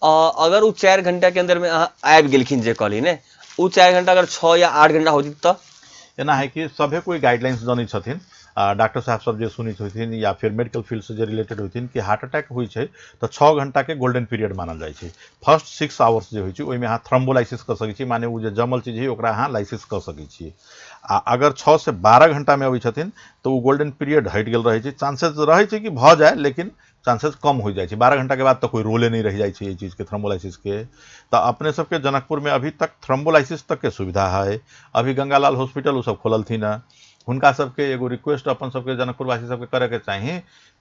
अगर ओ 4 घंटा के अंदर में अहाँ आबि गेलखिन जे कहली ने, ओ 4 घंटा अगर 6 या 8 घंटा होती तऽ? एना है कि सभे कोई गाइडलाइंस जनै छथिन, डॉक्टर साहब सब जे सुनैत होथिन या फिर मेडिकल फील्ड से जे रिलेटेड होथिन कि हार्ट अटैक होइ छै तऽ 6 घंटा के गोल्डन पीरियड मानल जाइ छै। फर्स्ट 6 आवर्स जे होइ छै ओहिमे अहाँ थ्रोम्बोलाइसिस कऽ सकै छी, माने ओ जे जमल चीज है ओकरा अहाँ लाइसिस कऽ सकै छी। आ अगर 6 से 12 घंटा में अबै छथिन तऽ ओ गोल्डन पीरियड हटि गेल रहै छै, चांसेस रहै छै कि भऽ जाए लेकिन चांसेस कम हो जाइ छै। 12 घंटा के बाद तऽ कोई रोले नहीं रहि जाइ छै एहि चीज़के थ्रोम्बोलाइसिस के। तऽ अपने सबके जनकपुर में अभी तक थ्रोम्बोलाइसिस तक के सुविधा है। अभी गंगालाल हॉस्पिटल ओ सब खोललथिन हँ, हुनका सबके एगो रिक्वेस्ट अपन सबके जनकपुरवासी सबके करैके चाही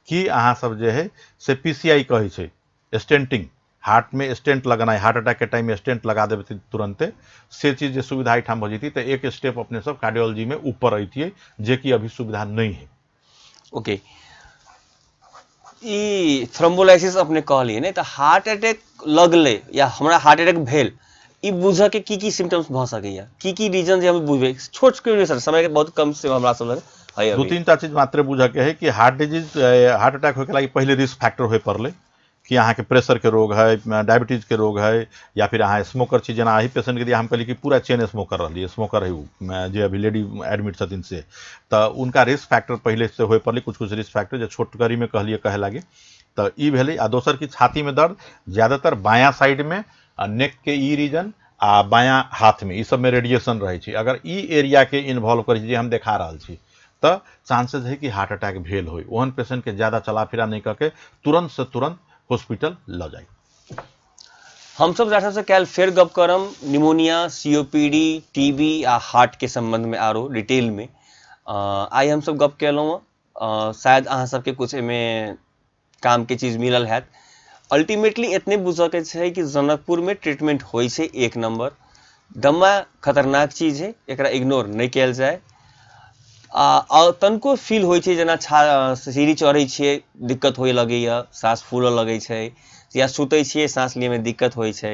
कि अहाँ सब जे है से PCI कहै छै, स्टेंटिंग, हार्ट में स्टेंट लगनाइ, हार्ट अटैक के टाइम में स्टेंट लगा देबै तुरंते, से चीज जे सुविधा एहिठाम भऽ जैती तऽ एक स्टेप अपने सब कार्डियोलॉजी में ऊपर अइतियै, जेकि अभी सुविधा नहीं है। ओके, ई थ्रोम्बोलाइसिस अपने कहलियै ने, तऽ हार्ट अटैक लगलै या हमरा हार्ट अटैक भेल, ई बुझऽ के की की सिम्टम्स भऽ सकैया, की की रीजन जे हम बुझबै? छोट छोट सर, समय के बहुत कम से हमरा सब लग है। दू तीन टा चीज मात्र बुझऽ के है कि हार्ट डिजीज, हार्ट अटैक होय के लागि पहिले रिस्क फैक्टर होय पड़लै कि अहाँके प्रेशर के रोग है, डायबिटीज के रोग है, या फिर अहाँ स्मोकर छी। जेना एहि पेशेंट के हम कहली कि पूरा चेन स्मोकर रहली, स्मोकर है उ जे अभी लेडी एडमिट छथिन से, तऽ उनका रिस्क फैक्टर पहिले से होय पड़लै, कुछ कुछ रिस्क फैक्टर जे छोटकरी में कहलिए कहे लागी, तऽ ई भेलै। आ दोसर की छाती में दर्द ज्यादातर बायाँ साइड में, आ नेक के ई रीजन आ बायाँ हाथ में, ई सब में रेडिएशन रहै छै। अगर ई एरिया के इन्वॉल्व करै छै जे हम देखा रहल छी, तऽ चांसेज है कि हार्ट अटैक भेल होय। ओहन पेशेंट के ज्यादा चला फिरा नहीं करके तुरंत से तुरंत हॉस्पिटल ल जाए। हम सब डॉक्टर से काल्हि फेर गप करम निमोनिया, सीओपीडी, टीबी आ हार्ट के संबंध में आरो डिटेल में। आइ हम सब गप केलहुँ, शायद अहाँ सबके कुछ एहिमे काम के चीज मिलल हैत। अल्टीमेटली एतने बुझऽ के छै कि जनकपुर में ट्रीटमेंट होइ छै एक नंबर। दमा खतरनाक चीज है, एकरा इग्नोर नहीं कयल जाय। आ तनको फील होइ छै जेना सीढ़ी चढ़ै छियै दिक्कत होए लगैया, साँस फूलऽ लगै छै, या सुतै छियै साँस लियऽमे दिक्कत होइ छै,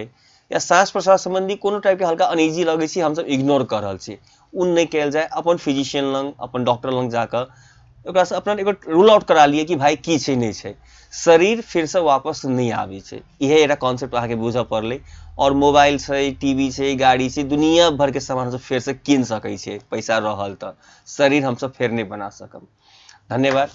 या साँस प्रश्वास संबंधी कोनो टाइपके हल्का अनइजी लगै छै, हमसब इग्नोर कऽ रहल छी, ओ नहि कयल जाय। अपन फिजिशियन लग, अपन डॉक्टर लग जाकऽ ओकरासँ अपना एगो रूल आउट करा लिअ कि भाई की छै नहि छै। शरीर फेरसँ वापस नहि आबै छै, इएह एकटा कॉन्सेप्ट अहाँके बुझऽ पड़लै। और मोबाइल छै, टीवी छै, गाड़ी छै, दुनिया भरके सामान हमसब फेरसँ कीन सकै छियै पैसा रहल तऽ, शरीर हमसब फेर नहि बना सकब। धन्यवाद।